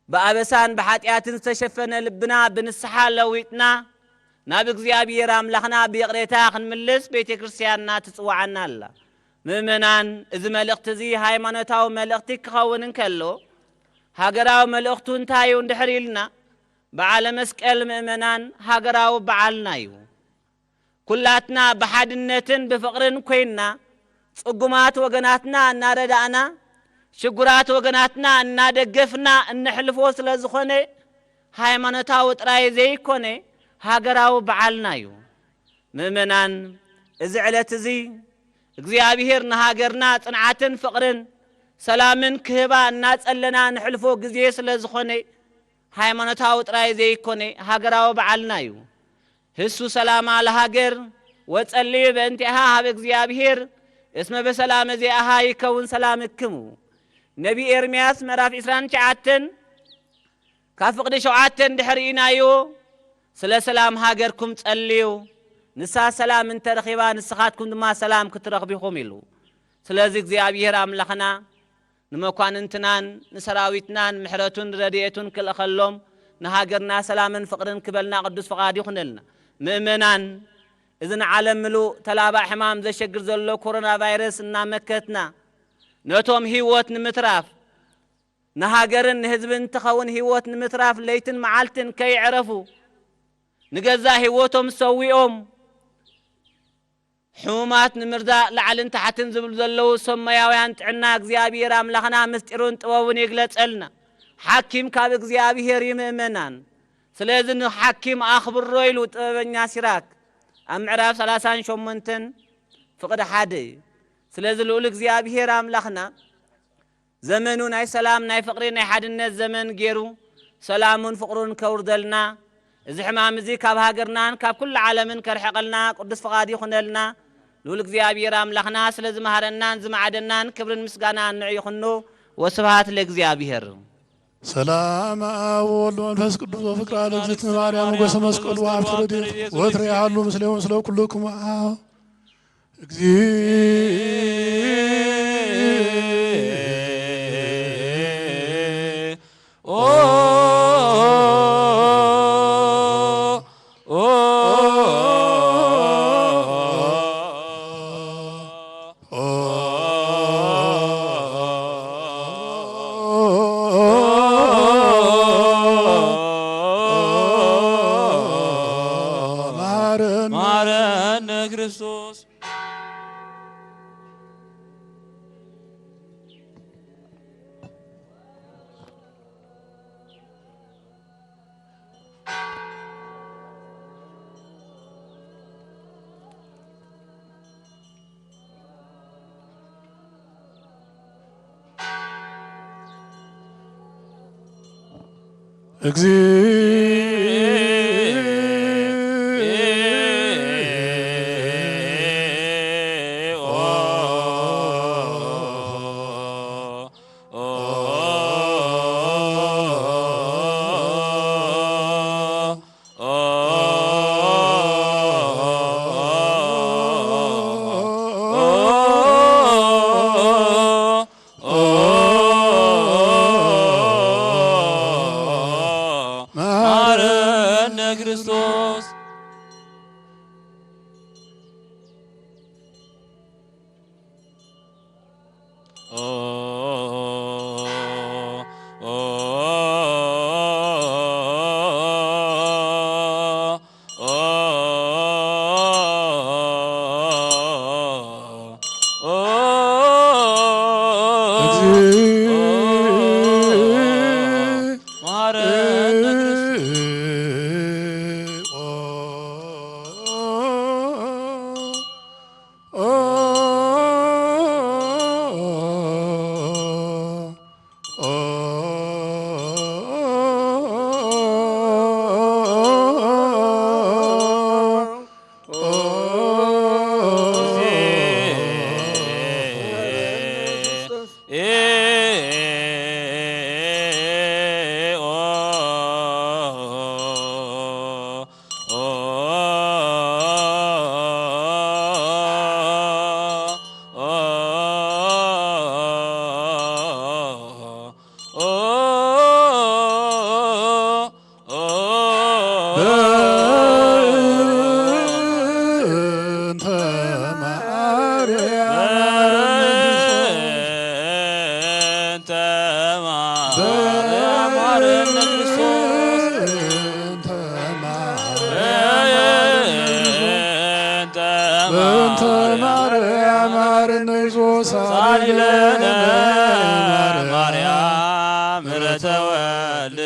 ብኣበሳን ብሓጢኣትን ዝተሸፈነ ልብና ብንስሓ ለዊጥና ናብ እግዚኣብሔር ኣምላኽና ብይቕሬታ ክንምልስ ቤተ ክርስቲያንና ትጽውዓና ኣላ። ምእመናን፣ እዚ መልእኽቲ እዚ ሃይማኖታዊ መልእኽቲ ክኸውን እንከሎ፣ ሃገራዊ መልእኽቱ እንታይ እዩ እንድሕር ኢልና፣ በዓለ መስቀል ምእመናን ሃገራዊ በዓልና እዩ። ኩላትና ብሓድነትን ብፍቕርን ኮይንና፣ ጽጉማት ወገናትና እናረዳእና፣ ሽጉራት ወገናትና እናደገፍና እንሕልፎ ስለ ዝኾነ፣ ሃይማኖታዊ ጥራይ ዘይኮነ፣ ሃገራዊ በዓልና እዩ። ምእመናን፣ እዚ ዕለት እዚ እግዚኣብሔር ንሃገርና ጽንዓትን ፍቕርን ሰላምን ክህባ እናጸለና ንሕልፎ ግዜ ስለ ዝኾነ፣ ሃይማኖታዊ ጥራይ ዘይኮነ፣ ሃገራዊ በዓልና እዩ። ህሱ ሰላማ ለሃገር ወጸልዩ በእንቲኣሃ ሀበ እግዚኣብሔር እስመ በሰላም እዚኣሃ ይከውን ሰላምክሙ። ነቢ ኤርምያስ ምዕራፍ ዕስራን ትሽዓተን ካብ ፍቕዲ ሸውዓተ እንድሕር ርኢናዮ፣ ስለ ሰላም ሃገርኩም ጸልዩ፣ ንሳ ሰላም እንተ ረኺባ፣ ንስኻትኩም ድማ ሰላም ክትረኽቡ ኢኹም ኢሉ። ስለዚ እግዚኣብሔር ኣምላኽና ንመኳንንትናን ንሰራዊትናን ምሕረቱን ረድኤቱን ክልእኸሎም፣ ንሃገርና ሰላምን ፍቕርን ክበልና ቅዱስ ፍቓድ ይኹነልና። ምእመናን፣ እዚ ንዓለም ምሉእ ተላባዕ ሕማም ዘሸግር ዘሎ ኮሮና ቫይረስ እናመከትና፣ ነቶም ህይወት ንምትራፍ፣ ንሃገርን ንህዝብን ትኸውን ህይወት ንምትራፍ ለይትን መዓልትን ከይዕረፉ ንገዛእ ህይወቶም ሰዊኦም ሕሙማት ንምርዳእ ላዕልን ታሕትን ዝብሉ ዘለዉ ሰማያውያን ጥዕና እግዚኣብሔር ኣምላኽና ምስጢሩን ጥበቡን ይግለጸልና። ሓኪም ካብ እግዚኣብሔር እዩ ምእመናን። ስለዚ ንሓኪም ኣኽብሮ ኢሉ ጥበበኛ ሲራክ ኣብ ምዕራፍ ሰላሳን ሸሞንተን ፍቕዲ ሓደ እዩ። ስለዚ ልዑል እግዚኣብሔር ኣምላኽና ዘመኑ ናይ ሰላም፣ ናይ ፍቕሪ፣ ናይ ሓድነት ዘመን ገይሩ ሰላሙን ፍቕሩን ከውርደልና፣ እዚ ሕማም እዚ ካብ ሃገርናን ካብ ኩሉ ዓለምን ከርሕቐልና ቅዱስ ፍቓድ ይኹነልና። ልዑል እግዚኣብሔር ኣምላኽና ስለ ዝመሃረናን ዝመዓደናን ክብርን ምስጋናን ንዑ ይኹኖ። ወስብሐት ለእግዚኣብሔር። ሰላም አብ ወወልድ ወመንፈስ ቅዱስ ወፍቅር ለእግዝእትነ ማርያም ሞገሰ መስቀሉ ወሀብተ ረድኤት ወትረ ያህሉ ምስሌሆም ስለ ኩልክሙ አብ እግዚኦ እግዚኦ። መሐረነ ክርስቶስ። በእንተ ማርያም በእንተ ማርያም በእንተ ማርያም በእንተ ማርያም ሳሊለነ ማርያም ምሕረተ ወልድ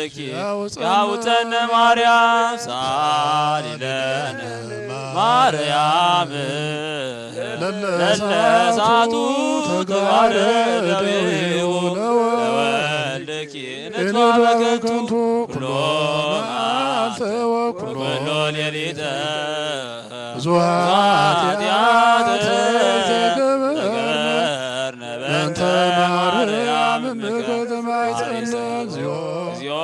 ያውፀነ ማርያም ሳሊለነ ማርያም ለለሳቱ ተግባረ ደዊው ለወልድኪ ንጥፋ በከንቱ ኩሎ መዓልተ ወኩሎ ሌሊተ ብዙ ኃጢአት ዘይገበርነ በእንተ ማርያም እምከ ተማይጸነ እግዚኦ። እግዚኦ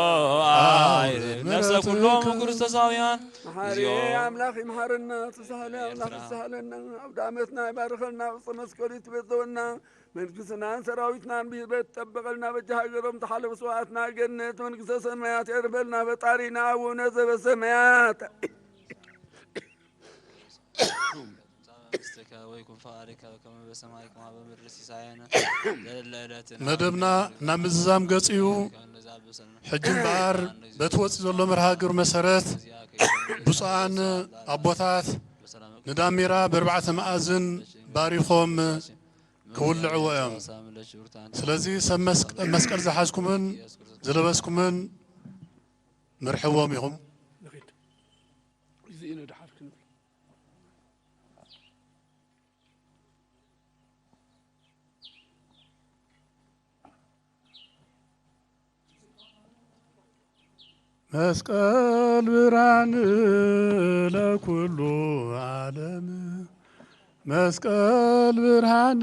አይርድ ነፍሰ ኩሎም ክርስቶሳውያን። መሐሪ አምላክ ይምሐርና፣ ተሳሃሊ አምላክ ይሳሃለና፣ አውደ ዓመትና ይባርከልና፣ ውስተ መስቀሉ ይትበዘወና፣ መንግስትናን ሰራዊትናን ብህይወት ይጠበቀልና፣ በጃ ሃገሮም ተሓለፉ ስውኣትና ገነት መንግስተ ሰማያት የርበልና፣ ፈጣሪና አቡነ ዘበሰማያት። መንግስትከ ወይኩን ፈቃድከ በከመ በሰማይ ከማሁ በምድር። ሲሳየነ ዘለለ ዕለትነ መደብና ናብ ምዝዛም ገጽ እዩ። ከመ ንዛብእ ሰለነ ሕጂ እምበኣር በቲ ወፂ ዘሎ መርሃ ግብሪ መሰረት ብፁዓን ኣቦታት ንዳሜራ በርባዕተ መኣዝን ባሪኾም ክውልዕዎ እዮም። ስለዚ ሰብ መስቀ-፣ መስቀል ዝሓዝኩምን ዝለበስኩምን ምርሕዎም ኢኹም። ንኺድ። እዚ እዩ ንድሓር ክንብል። መስቀል ብርሃን ለኩሉ ዓለም፣ መስቀል ብርሃን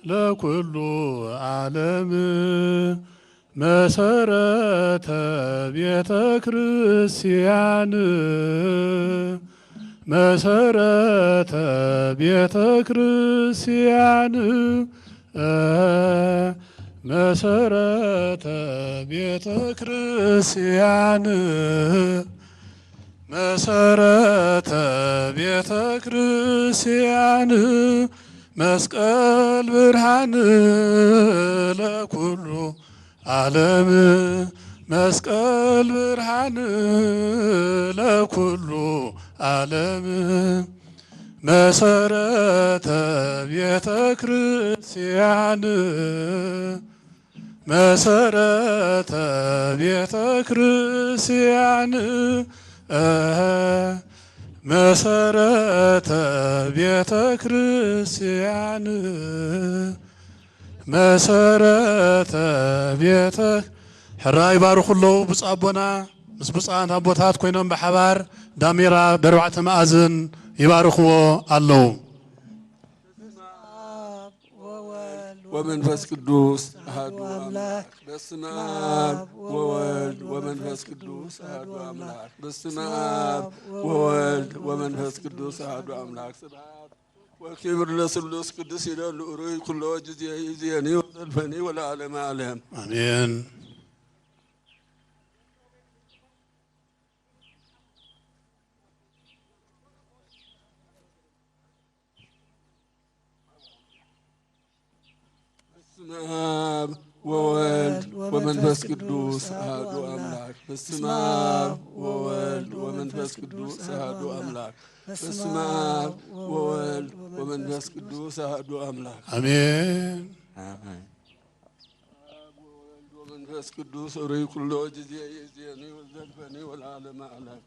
ለኩሉ ዓለም፣ መሰረተ ቤተ ክርስቲያን፣ መሰረተ ቤተ ክርስቲያን፣ መሰረተ ቤተ ክርስቲያን፣ መሰረተ ቤተ ክርስቲያን፣ መስቀል ብርሃን ለኩሉ ዓለም፣ መስቀል ብርሃን ለኩሉ ዓለም፣ መሰረተ ቤተ ክርስቲያን፣ መሰረተ ቤተ ክርስቲያን፣ እ፣ መሰረተ ቤተ ክርስቲያን፣ መሰረተ ቤተ ሕራ ይባርኹ ኣለዉ። ብፁዕ ኣቦና ምስ ብፁዓን ኣቦታት ኮይኖም ብሓባር ዳሜራ ብኣርባዕተ መኣዝን ይባርኽዎ ኣለዉ። ወመንፈስ ቅዱስ ኣሐዱ ኣምላክ። በስመ ኣብ ወወልድ ወመንፈስ ቅዱስ ኣሐዱ ኣምላክ። በስመ ኣብ ወወልድ ወመንፈስ ቅዱስ ኣሐዱ ኣምላክ። ስብሐት ወክብር ለስሉስ ቅዱስ ይደሉ ሩይ ኩሎ ጊዜ ይዜኒ ወዘልፈኒ ወለዓለመ ዓለም። ኣሜን። በስመ አብ ወወልድ ወመንፈስ ቅዱስ አሐዱ አምላክ። በስመ አብ ወወልድ ወመንፈስ ቅዱስ አሐዱ አምላክ። በስመ አብ ወወልድ ወመንፈስ ቅዱስ አሐዱ አምላክ። አሜን። አብ ወወልድ ወመንፈስ ቅዱስ ሩይ ኩሎ ጊዜ ይእዜኒ ወዘልፈኒ ወለዓለመ ዓለም።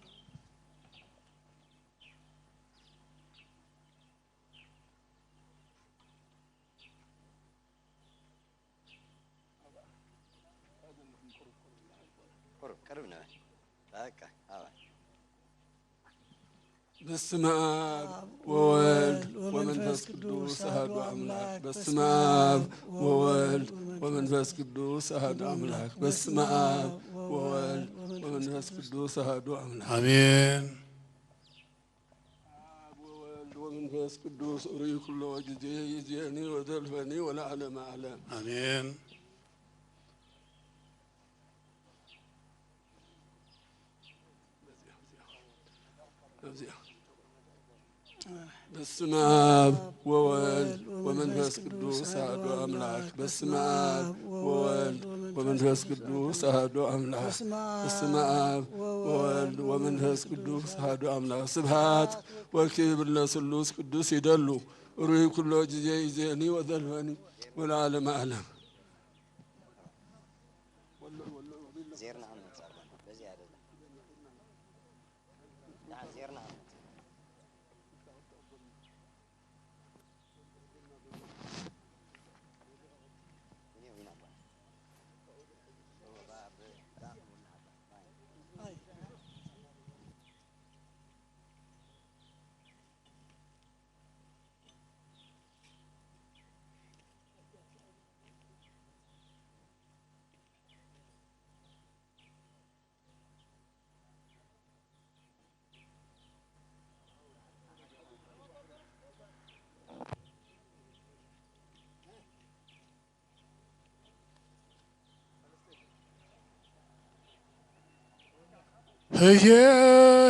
በስመ አብ ወወልድ ወመንፈስ ቅዱስ አሐዱ አምላክ። በስመ አብ ወወልድ ወመንፈስ ቅዱስ አሐዱ አምላክ። በስመ አብ ወወልድ ወመንፈስ ቅዱስ አሐዱ አምላክ። አሜን። አብ ወወልድ ወመንፈስ ቅዱስ ሩይ ኩሎ ጊዜ ይዜኒ ወዘልፈኒ ወለዓለመ ዓለም። አሜን። በስመ አብ ወወልድ ወመንፈስ ቅዱስ አሐዱ አምላክ። በስመ አብ ወወልድ ወመንፈስ ቅዱስ አሐዱ አምላክ። በስመ አብ ወወልድ ወመንፈስ ቅዱስ አሐዱ አምላክ። ስብሐት ወክብር ለስሉስ ቅዱስ ይደሉ ሩይ ኩሎ ጊዜ ይዜኒ ወዘልፈኒ ወለዓለመ ዓለም። ህየ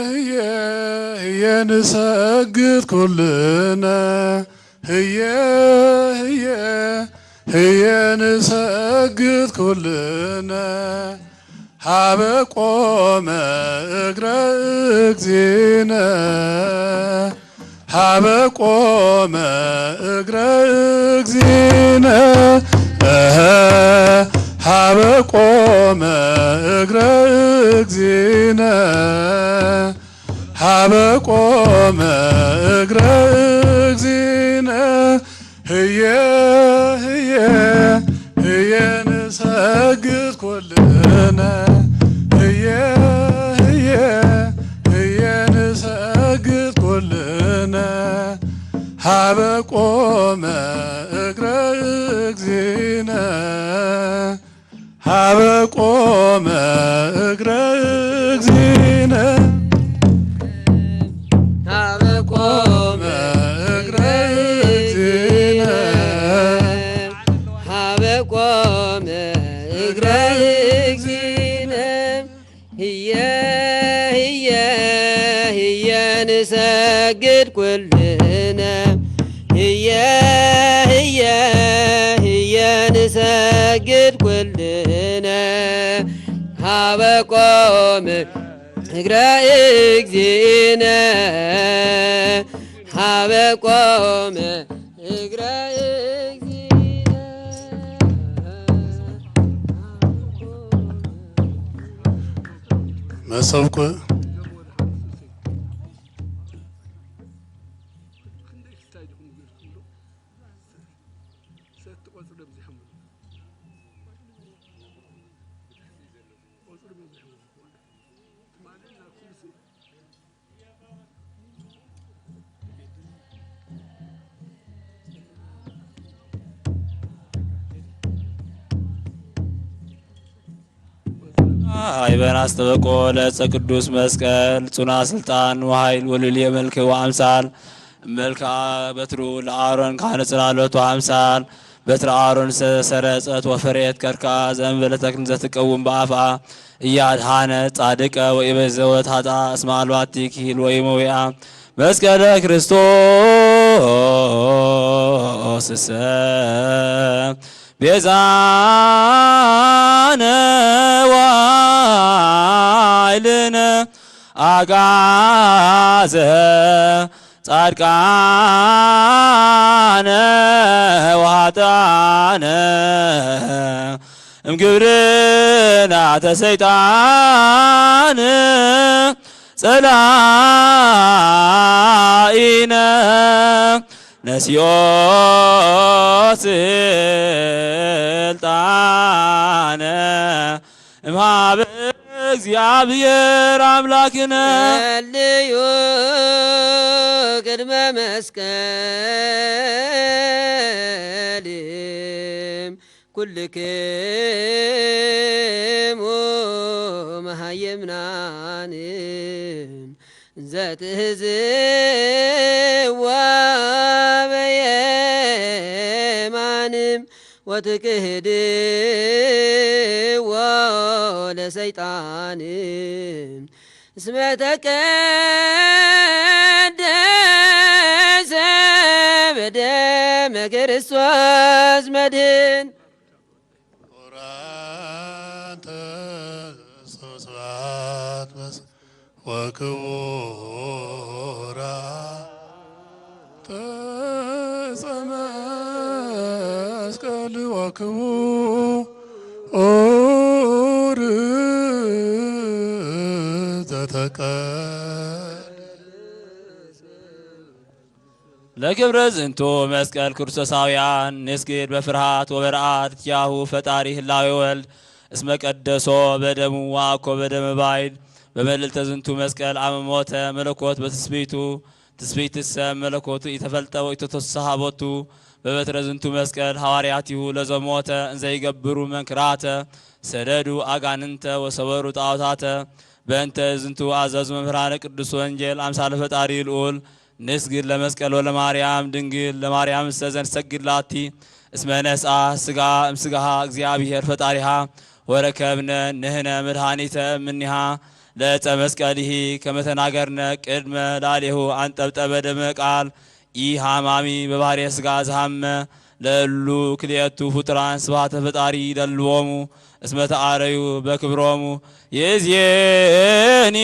ህየ ህየ ንሰግድ ኩልነ ህየ ህየ ህየ ንሰግድ ኩልነ ሀበ ቆመ እግረ እግዚእነ ሀበ ቆመ እግረ እግዚእነ እህ ሀበ ቆመ እግረ እግዚእነ ሀበ ቆመ እግረ እግዚእነ ህየ ህየ ህየ ንሰግድ ኩልነ ህየ ህየ ህየ ንሰግድ ኩልነ ሀበ ቆመ እግረ እግዚእነ ሀበ ቆመ እግረ እግዚእነ ሀበ ቆመ እግረ እግዚእነ ሀበ ቆመ እግረ እግዚእነ ህየ ህየ ህየ ንሰግድ ኩልነ ህየ ህየ ህየ ንሰግድ ኩልነ ሀበ ቆመ እግረ እግዚእነ ሀበ ቆመ እግረ እግዚእነ መሰብኩ አይበን አስተበቆ ለእፀ ቅዱስ መስቀል ጽኑዓ ስልጣን ወኃይል ወልልየ መልክ ወአምሳል መልክዓ በትሩ ለአሮን ካህነ ጽላሎቱ አምሳል በትረ አሮን ሰረጸት ወፈሬት ከርካ ዘእንበለ ተክል ዘትቀውም በአፍአ እያድሃነ ጻድቀ ወኢበዘወት ኃጥአ እስመ አልባቲ ክሂል ወኢመዊአ መስቀለ ክርስቶስ እሰ ቤዛነ ወኃይልነ አግዓዘ ጻድቃነ ወኃጥኣነ እምግብርናተ ሰይጣን ጸላኢነ ነሲኦ ስልጣነ እምሃበ እግዚኣብሔር አምላክነ። ጸልዩ ቅድመ መስቀል ኩልክሙ መሃይምናን ዘትህዝዋ በየማንም ወትክህድዎ ለሰይጣን እስመ ተቀደሰ በደመ ክርስቶስ መድህን። ክቡራን ተስኡ ስብሐት መስ-፣ ወክቡራን ተስኡ መስቀል ወክቡር ዘተቀደሰ ለክብረ ዝንቱ መስቀል ክርስቶሳውያን ንስግድ በፍርሃት ወበርዓድ ኪያሁ ፈጣሪ ህላዌ ወልድ እስመ ቀደሶ በደሙ ወአኮ በደመ ባይድ በመልዕልተ ዝንቱ መስቀል አመ ሞተ መለኮት በትስብእቱ ትስብእትሰ መለኮቱ ኢተፈልጠ ወኢተተሰሃቦቱ በበትረ ዝንቱ መስቀል ሐዋርያቲሁ ለዘሞተ እንዘይገብሩ መንክራተ ሰደዱ አጋንንተ ወሰበሩ ጣዖታተ። በእንተ ዝንቱ አዘዙ መምህራነ ቅዱስ ወንጌል አምሳለ ፈጣሪ ልዑል ንስግድ ለመስቀል ወለማርያም ድንግል ለማርያም እሰ ዘንሰግድ ላቲ እስመ ነስአ ስጋ እምስጋሃ እግዚአብሔር ፈጣሪሃ ወረከብነ ንህነ መድኃኒተ እምኒሃ ለእፀ መስቀሊሂ ከመተናገርነ ቅድመ ላሌሁ አንጠብጠበ ደመ ቃል ኢሃማሚ በባህርየ ስጋ ዝሃመ ለእሉ ክልኤቱ ፍጡራን ስብሐተ ፈጣሪ ይደልዎሙ እስመ ተአረዩ በክብሮሙ ይእዜኒ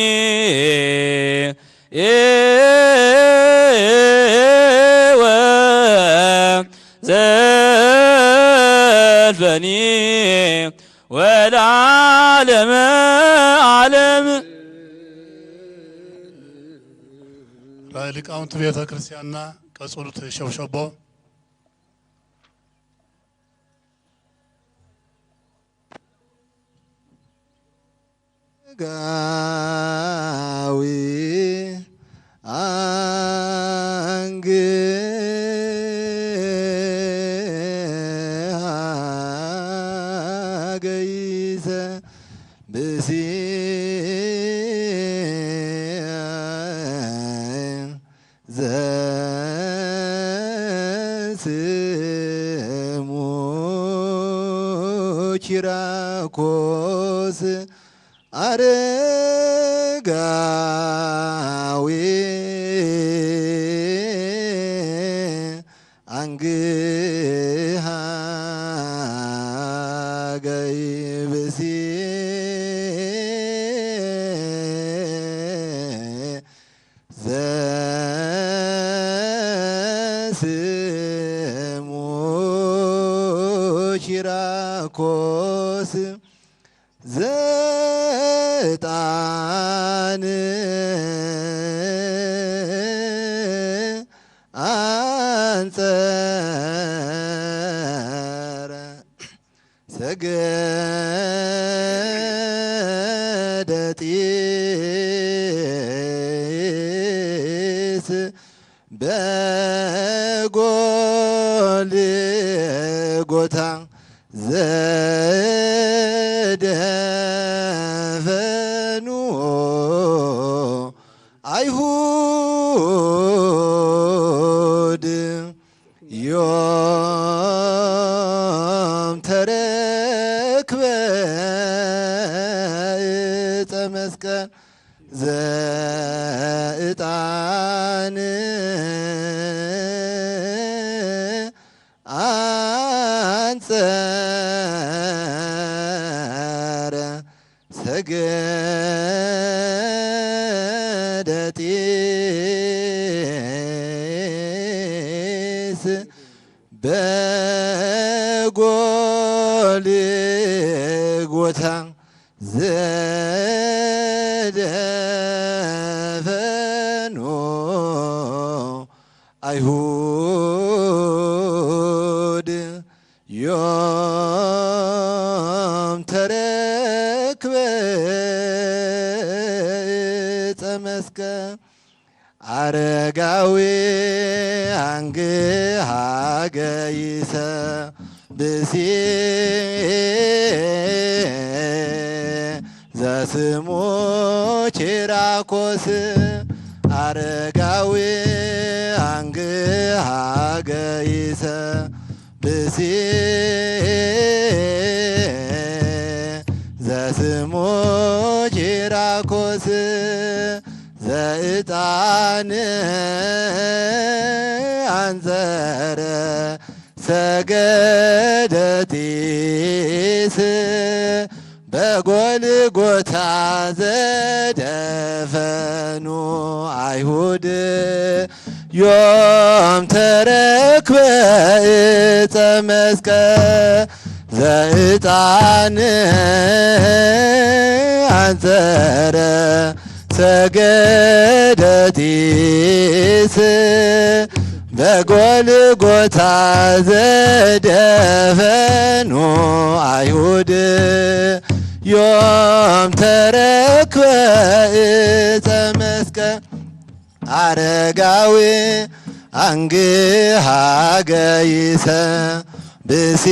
ወዘልፈኒ ወለዓለመ ዓለም። ራእይ ሊቃውንት ቤተ ክርስቲያንና ቀጽሉት ሸብሸቦ። ጋዊ አንግሃ ገይሰ ብሲ ዘስሙ ኪራኮስ አረጋዊ አንግሃ ገይብሲ ዘስሙ ኪራኮስ ዘዕጣን አንጸረ ሰገደ ጢስ በጎልጎታ ዘደ ኣይሁድ ዮም ተረክበ ዕፀ መስቀል ዘዕጣን አንጸረ ሰገደ ጢስ በጎልጎታ ዘደፈኖ አይሁድ ዮም ተረክበ ዕፀ መስቀል አረጋዊ አንግሃ ገይሰ ብሲ ዘስሙ ቺራኮስ አረጋዊ አንግሃ ገይሰ ብሲ ዘስሙ ቺራኮስ ዘዕጣን አንጸረ ሰገደ ጢስ በጎልጎታ ዘደፈኑ አይሁድ ዮም ተረክበ ዕፀ መስቀል ዘዕጣን አንጸረ ሰገደ ጢስ በጎልጎታ ዘደፈኑ አይሁድ ዮም ተረክበ ዕፀ መስቀል አረጋዊ አንግሃ ገይሰ ብሲ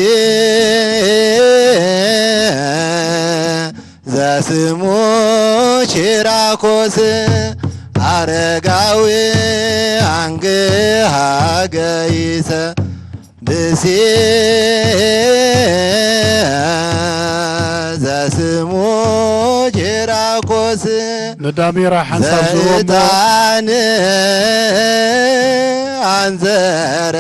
ዘስሙ ቺራኮስ አረጋዊ አንግሃ ገይሰ ብሲ ዘስሙ ቺራኮስ ንዳሜራ ሓንሳብ ዝህቦ እሞ ዘዕጣን አንዘረ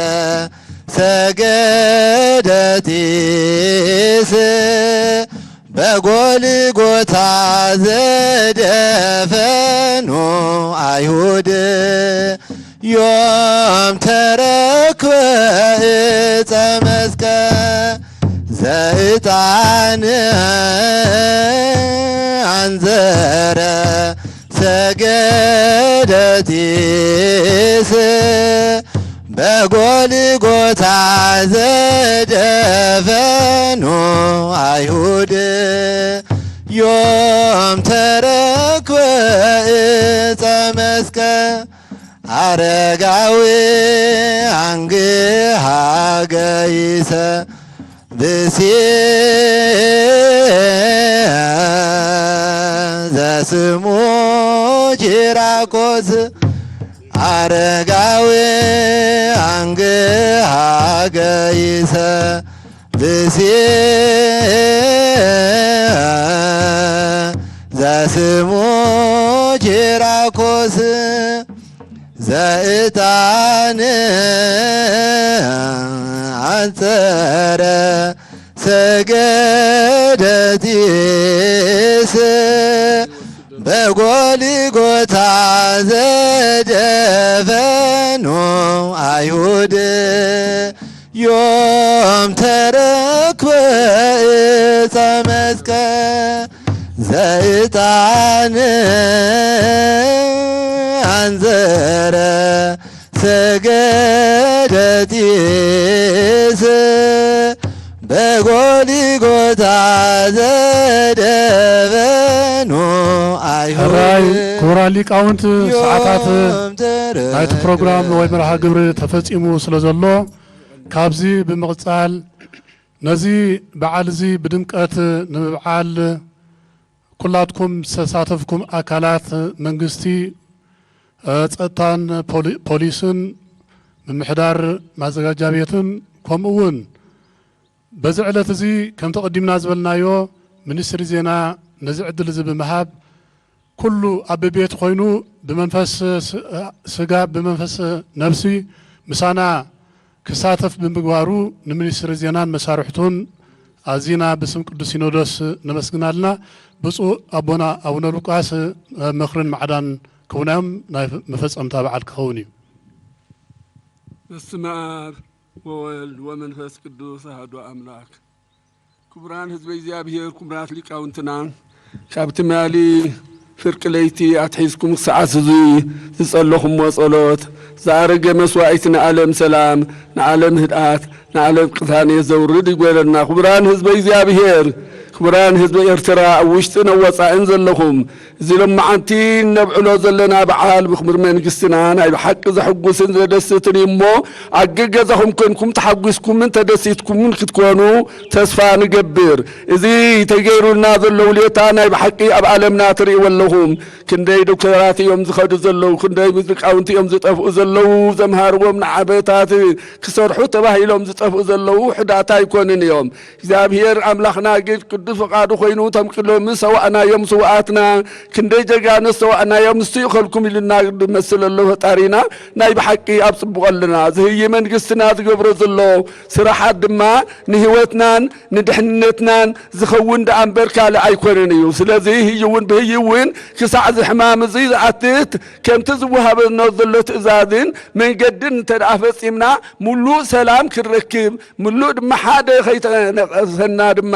ሰገደ ጢስ በጎልጎታ ዘደፈኑ አይሁድ ዮም ተረክበ ዕፀ መስቀል ዘዕጣን አንዘረ ሰገደ ጢስ በጎልጎታ ዘደፈኑ አይሁድ ዮም ተረክበ ዕፀ መስቀል አረጋዊ አንግሃ ገይሰ ብሲ ዘስሙ ቺራኮስ አረጋዊ አንግሃ ገይሰ ብሲ ዘስሙ ቺራኮስ ዘዕጣን አንጸረ ሰገደ ጢስ በጎልጎታ ዘደፈኑ አይሁድ ዮም ተረክበ ዕፀ መስቀል ዘዕጣን አንዘረ ሰገደ ጢስ በጎልጎታ ዘደፈኑ አይሁድ ሕራይ ክቡራን ሊቃውንት፣ ሰዓታት ዮም ተረ- ናይቲ ፕሮግራም ወይ መርሃ ግብሪ ተፈጺሙ ስለ ዘሎ፣ ካብዚ ብምቕጻል ነዚ በዓል እዚ ብድምቀት ንምብዓል ኩላትኩም ዝተሳተፍኩም ኣካላት መንግስቲ፣ እ፣ ጸጥታን ፖሊ-፣ ፖሊስን፣ ምምሕዳር ማዘጋጃ ቤትን፣ ከምኡ እውን በዚ ዕለት እዚ ከምቲ ቀዲምና ዝበልናዮ ሚኒስትሪ ዜና ነዚ ዕድል እዚ ብምሃብ ኩሉ ኣብ ቤት ኮይኑ ብመንፈስ ስ-፣ ስጋ ብመንፈስ ነብሲ ምሳና ክሳተፍ ብምግባሩ ንሚኒስትሪ ዜናን መሳርሕቱን ኣዚና ብስም ቅዱስ ሲኖዶስ ነመስግናልና። ብፁዕ ኣቦና ኣቡነ ሉቃስ ምኽርን ማዕዳን ክቡናዮም ናይ መፈጸምታ በዓል ክኸውን እዩ። በስመ አብ ወወልድ ወመንፈስ ቅዱስ አሐዱ አምላክ። ክቡራን ህዝበ እግዚኣብሔር፣ ክቡራት ሊቃውንትና፣ ካብ ትማሊ ፍርቂ ለይቲ ኣትሒዝኩም ክሰዓት እዚ ዝጸለኹሞ ጸሎት፣ ዝኣረገ መስዋዕቲ ንዓለም ሰላም፣ ንዓለም ህድኣት፣ ንዓለም ቅሳኔት ዘውርድ ይግበረልና። ክቡራን ህዝበ እግዚኣብሔር፣ ክቡራን ህዝበ ኤርትራ፣ ኣብ ውሽጥን ኣብ ወጻእን ዘለኹም፣ እዚ ሎማዓንቲ እነብዕሎ ዘለና በዓል ብኽብሪ መንግስትና ናይ ብሓቂ ዘሕጉስን ዘደስትን እዩ እሞ፣ ኣብ ገገዛኹም ኮንኩም ተሓጒስኩምን ተደሲትኩምን ክትኮኑ ተስፋ ንገብር። እዚ ተገይሩልና ዘሎ ውለታ ናይ ብሓቂ ኣብ ዓለምና ትርእይዎ ኣለኹም። ክንደይ ዶክተራት እዮም ዝኸዱ ዘለዉ፣ ክንደይ ሊቃውንቲ እዮም ዝጠፍኡ ዘለዉ፣ ዘምሃርዎም ንዓበታት ክሰርሑ ተባሂሎም ዝጠፍኡ ዘለዉ ውሑዳት ኣይኮኑን እዮም። እግዚኣብሔር ኣምላኽና ግን ቅዱስ ፍቓዱ ኮይኑ፣ እቶም ቅድሚ ሰዋእናዮም ስውኣትና፣ ክንደይ ጀጋኑ ሰዋእናዮም፣ ንሱ ይኸልኩም ኢሉና ዝመስል ኣሎ ፈጣሪና። ናይ ብሓቂ ኣብ ጽቡቕ ኣለና። ዝህይ መንግስትና ዝገብሮ ዘሎ ስራሓት ድማ ንህይወትናን ንድሕንነትናን ዝኸውን ደኣ እምበር ካልእ ኣይኮነን እዩ። ስለዚ ህይ እውን ብህይ እውን ክሳዕ እዚ ሕማም እዚ ዝኣትት፣ ከምቲ ዝወሃበና ዘሎ ትእዛዝን መንገድን እንተ ደኣ ፈጺምና፣ ምሉእ ሰላም ክንረክብ፣ ምሉእ ድማ ሓደ ኸይተነቐሰና ድማ፣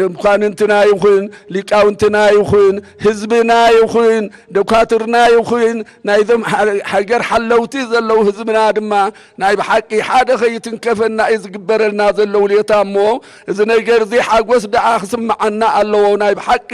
መኳንንትና ይኹን፣ ሊቃውንትና ይኹን፣ ህዝብና ይኹን፣ ደኳትርና ይኹን፣ ናይዞም ሃ-፣ ሃገር ሓለውቲ ዘለዉ ህዝብና ድማ ናይ ብሓቂ ሓደ ኸይትንከፈና እዩ ዝግበረልና ዘሎ ውለታ እሞ፣ እዚ ነገር እዚ ሓጎስ ደኣ ክስምዓና ኣለዎ። ናይ ብሓቂ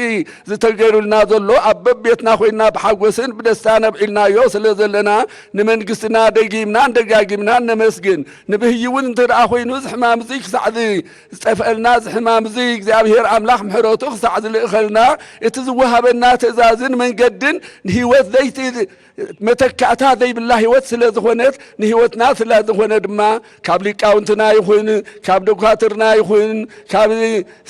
ዝተገይሩልና ዘሎ ኣብ በቤትና ኮይንና ብሓጎስን ብደስታን ኣብዒልናዮ ስለ ዘለና፣ ንመንግስትና ደጊምናን ደጋጊምናን ነመስግን። ንብህይ እውን እንተ ደኣ ኮይኑ፣ እዚ ሕማም እዚ ክሳዕ ዚ-፣ ዝጠፍአልና፣ እዚ ሕማም እዚ እግዚኣብሔር ኣምላኽ ምሕረቱ ክሳዕ ዝልእኸልና፣ እቲ ዝወሃበና ትእዛዝን መንገድን ንህይወት ዘይቲ-፣ መተካእታ ዘይብላ ህይወት ስለ ዝኾነት፣ ንህይወትና ስለ ዝኾነ ድማ፣ ካብ ሊቃውንትና ይኹን፣ ካብ ደኳትርና ይኹን፣ ካብ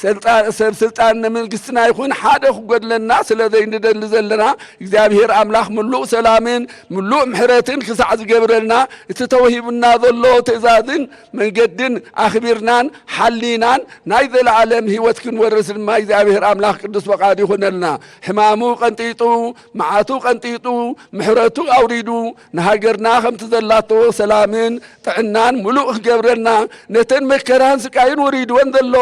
ስልጣን፣ ሰብ ስልጣን መንግስትና ይኹን፣ ሓደ ክጎድለና ስለ ዘይንደሊ ዘለና፣ እግዚኣብሔር ኣምላኽ ምሉእ ሰላምን ምሉእ ምሕረትን ክሳዕ ዝገብረልና፣ እቲ ተወሂቡና ዘሎ ትእዛዝን መንገድን ኣኽቢርናን ሓሊናን ናይ ዘለዓለም ህይወት ክንወርስ ድማ እግዚኣብሔር ኣምላኽ ቅዱስ ፈቓድ ይኹነልና። ሕማሙ ቀንጢጡ፣ መዓቱ ቀንጢጡ፣ ምሕረቱ ኣውሪዱ፣ ንሃገርና ከምቲ ዘላቶ ሰላምን ጥዕናን ምሉእ ክገብረልና፣ ነተን መከራን ስቃይን ወሪድወን ዘሎ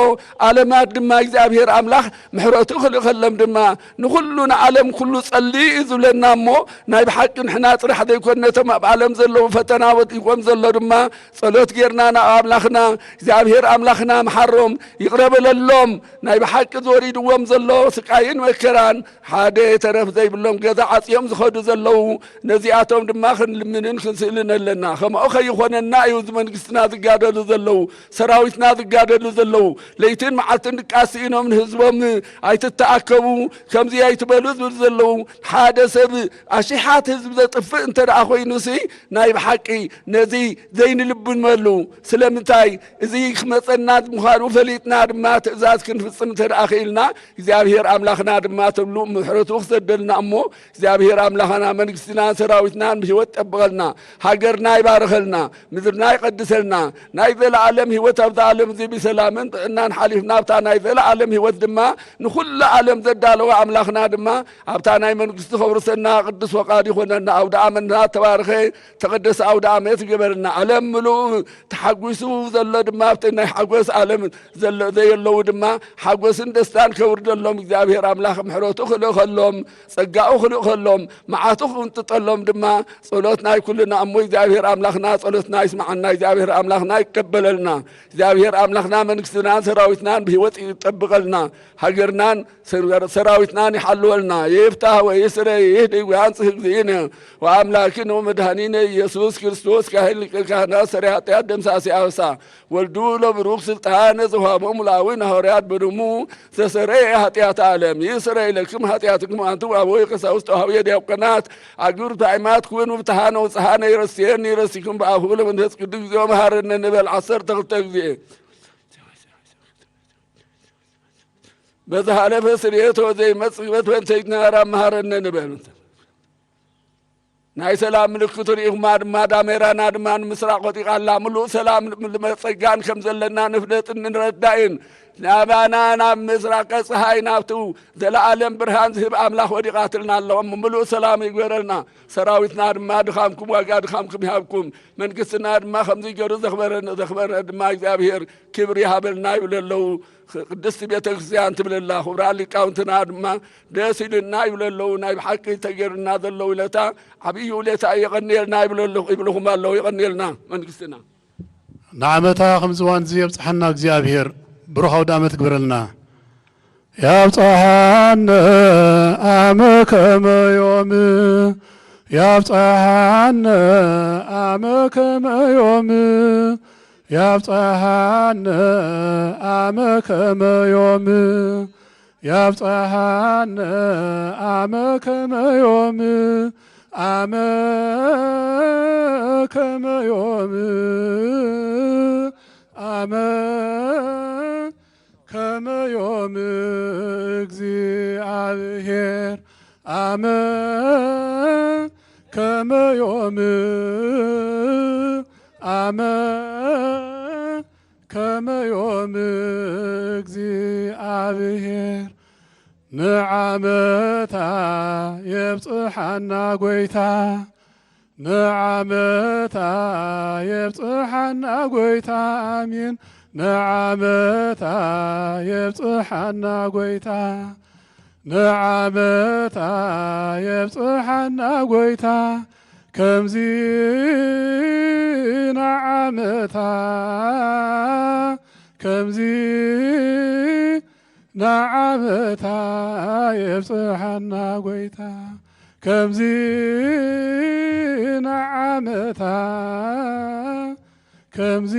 ዓለማት ድማ እግዚኣብሔር ኣምላኽ ምሕረቱ ክልእኸሎም ድማ፣ ንኹሉ ንዓለም ኩሉ ጸልዩ እዩ ዝብለና እሞ፣ ናይ ብሓቂ ንሕና ጥራሕ ዘይኮን ነቶም ኣብ ዓለም ዘለዉ ፈተና ወዲቖም ዘሎ ድማ ጸሎት ጌርና ናብ ኣምላኽና፣ እግዚኣብሔር ኣምላኽና መሓሮም፣ ይቕረ በለሎም። ናይ ብሓቂ ዝወሪድዎም ዘሎ ስቃይን መከራን ሓደ ተረፍ ዘይብሎም ገዛ ዓጽዮም ዝኸዱ ዘለዉ፣ ነዚኣቶም ድማ ክንልምንን ክንስእልን ኣለና። ከምኡ ከይኾነና እዩ እዚ መንግስትና ዝጋደሉ ዘለዉ፣ ሰራዊትና ዝጋደሉ ዘለዉ። ለይትን መዓልትን ድቃስ ስኢኖም ንህዝቦም ኣይትተኣከቡ፣ ከምዚ ኣይትበሉ ዝብል ዘለዉ። ሓደ ሰብ ኣሽሓት ህዝቢ ዘጥፍእ እንተ ደኣ ኮይኑሲ፣ ናይ ብሓቂ ነዚ ዘይንልምነሉ። ስለምንታይ? እዚ ክመጸና ምዃኑ ፈሊጥና ድማ ትእዛዝ ክንፍጽም እንተ ደኣ ክኢልና፣ እግዚኣብሔር ኣምላኽና ድማ ተብሉ ምሕረቱ ክሰደልና እሞ፣ እግዚኣብሔር ኣምላኽና መንግስትናን ሰራዊትናን ብህይወት ጠብቐልና፣ ሃገርና ይባርኸልና፣ ምድርና ይቐድሰልና፣ ናይ ዘለኣለም ህይወት ኣብዛ ዓለም እዚ ብሰላምን ጥዕናን ሓሊፍና ኣብታ ናይ ዘለኣለም ህይወት ድማ ንኹሉ ዓለም ዘዳለወ ኣምላኽና ድማ ኣብታ ናይ መንግስቱ ከውርሰና ቅዱስ ፈቓድ ይኾነና። ኣውደ ኣመትና ተባርኸ ተቐደሰ ኣውደ ኣመት ይገበርና። ዓለም ምሉእ ተሓጒሱ ዘሎ ድማ ኣብቲ ናይ ሓጎስ ዓለም ዘሎ፣ ዘየለዉ ድማ ሓጎስን ደስታን ከውርደሎም እግዚኣብሔር ኣምላኽ ምሕረቱ ክልእኸሎም፣ ጸጋኡ ክልእኸሎም፣ መዓቱ ክውንጥጠሎም ድማ ጸሎት ናይ ኩልና እሞ እግዚኣብሔር ኣምላኽና ጸሎትና ይስምዓና፣ እግዚኣብሔር ኣምላኽና ይቀበለልና። እግዚኣብሔር ኣምላኽና መንግስትናን ሰራዊትናን ብህይወት ይጠብቐልና። ሃገርናን ሰራዊትናን ይሓልወልና። ይፍታህ ወይስረ ይህድግ ወያንጽህ እግዚእነ ወአምላክነ ወመድኃኒነ ኢየሱስ ክርስቶስ ካህን ሊቀ ካህናት ሰራይ ኃጢአት ደምሳሴ አበሳ ወልዱ ለብሩክ ስልጣን ዘውሃቦሙ ለአቡነ ሐዋርያት በደሙ ዘሰረየ ኃጢአት ዓለም ይስረይ ለክም ኃጢአትኩም። አንቱ አበዊ ቀሳውስት ወአበዊ ዲያቆናት አግብርቱ አይማት ኩኑ ብትሃነ ውፅሃነ ይረስየኒ ረሲኩም በአፉ ለመንፈስ ቅዱስ እግዚኦ መሐረነ ንበል ዓሰርተ ክልተ ጊዜ። በዝሓለፈ ስርየት ወዘይመጽእ ሕይወት በእንተ ይትናራ መሃረነ ንበል። ናይ ሰላም ምልክቱ ርኢኹማ ድማ ዳሜራና ድማ ንምስራቕ ወጢቓ ኣላ። ምሉእ ሰላም ጸጋን ከም ዘለና ንፍለጥን ንረዳእን ናባና ናብ ምስራቀ ጸሓይ ናብቱ ዘለኣለም ብርሃን ዝህብ ኣምላኽ ወዲቓትልና ኣሎ። ምሉእ ሰላም ይግበረልና። ሰራዊትና ድማ ድኻምኩም ዋጋ ድኻምኩም ይሃብኩም። መንግስትና ድማ ከምዚ ገይሩ ዘኽበረን ዘኽበረ ድማ እግዚኣብሔር ክብሪ ይሃበልና ይብሉ ኣለዉ። ቅድስቲ ቤተ ክርስቲያን ትብል ኣላ። ክቡራት ሊቃውንትና ድማ ደስ ኢሉና ይብሉ ኣለዉ። ናይ ብሓቂ ተገይሩና ዘሎ ውለታ ዓብዪ ውለታ እዩ። የቐንየልና ይብሉ ኣለዉ፣ ይብልኹም ኣለዉ። የቐንየልና መንግስትና። ንዓመታ ከምዚ እዋን እዚ የብጽሓና እግዚኣብሔር ብሩኽ ኣውደ ዓመት ግበረልና። ያብጽሓነ አመ ከመ ዮም፣ ያብጽሓነ አመ ከመ ዮም፣ ያብጽሓነ አመ ከመ ዮም፣ ያብጽሓነ አመ ከመ ዮም፣ አመ ከመ ዮም፣ አመ ከመ ዮም እግዚአብሔር፣ አመ ከመ ዮም፣ አመ ከመ ዮም እግዚአብሔር። ንዓመታ የብጽሓና ጐይታ፣ ንዓመታ የብጽሓና ጐይታ፣ ኣሜን። ንዓመታ የብጽሓና ጐይታ፣ ንዓመታ የብጽሓና ጐይታ፣ ከምዚ ንዓመታ፣ ከምዚ ንዓመታ የብጽሓና ጐይታ፣ ከምዚ ንዓመታ፣ ከምዚ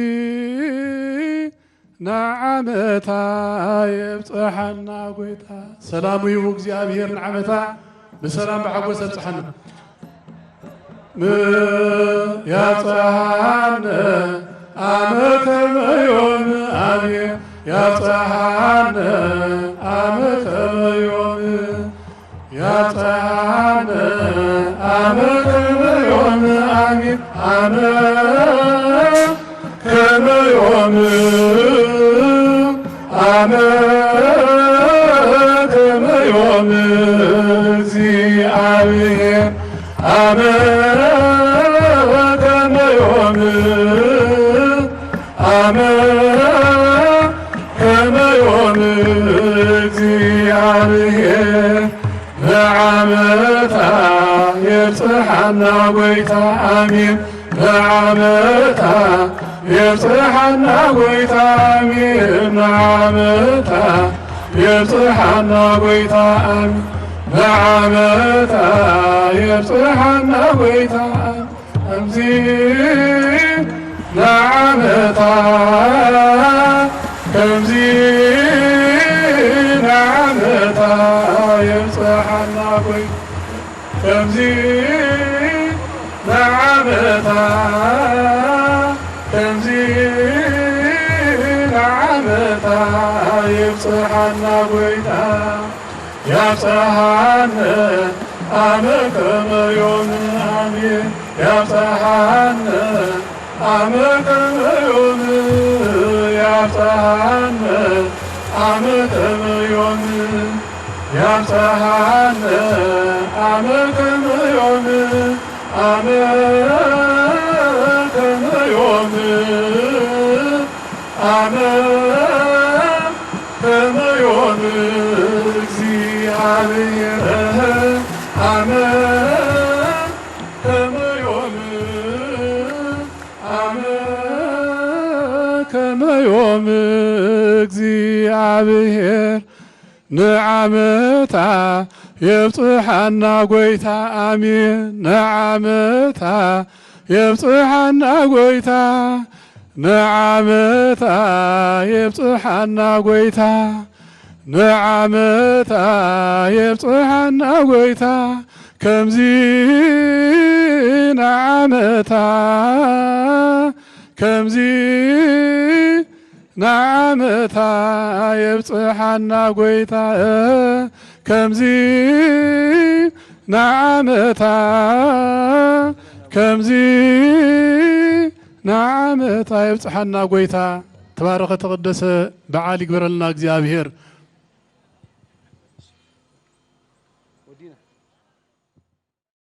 ንዓመታ የብጽሓና ጐይታ። ሰላሙ ይሁ እግዚኣብሔር ንዓመታ ብሰላም ብሓጎስ የብጽሓና። ም-፣ ያብጽሓነ አመ ከመ ዮም፣ አሜን። ያብጽሓነ አመ ከመ ዮም፣ ያብጽሓነ አመ ከመ ዮም፣ አሜን። አመ ከመ ዮም፣ አመ ከመ ዮም እግዚአብሔር፣ አመ ከመ ዮም፣ አመ ከመ ዮም እግዚአብሔር። ንዓመታ የብጽሓና ጐይታ፣ አሜን። ንዓመታ የብጽሓና ጐይታ፣ ኣሜን። ንዓመታ የብጽሓና ጐይታ፣ ኣሜን። ንዓመታ የብጽሓና ጐይታ፣ ኣሜን። ከምዚ ንዓመታ፣ ከምዚ ንዓመታ የብጽሓና ጐይታ። ከምዚ ንዓመታ፣ ከምዚ ንዓመታ የብጽሓና ጐይታ። ያብጽሓነ አመ ከመ ዮም፣ አሜን። ያብጽሓነ አመ ከመ ዮም፣ ያብጽሓነ አመ ከመ ዮም፣ ያብጽሓነ አመ ከመ ዮም፣ አመ ከመ ዮም፣ አመ ከመ ዮም እግዚአብሔር፣ አመ ከመ ዮም፣ አመ ከመ ዮም እግዚአብሔር። ንዓመታ የብጽሓና ጐይታ፣ ኣሜን። ንዓመታ የብጽሓና ጐይታ፣ ንዓመታ የብጽሓና ጐይታ፣ ንዓመታ የብጽሓና ጎይታ፣ ከምዚ ንዓመታ፣ ከምዚ ንዓመታ የብጽሓና ጎይታ፣ ከምዚ ንዓመታ፣ ከምዚ ንዓመታ የብጽሓና ጎይታ። ተባረኸ ተቐደሰ በዓል ይግበረልና እግዚኣብሔር።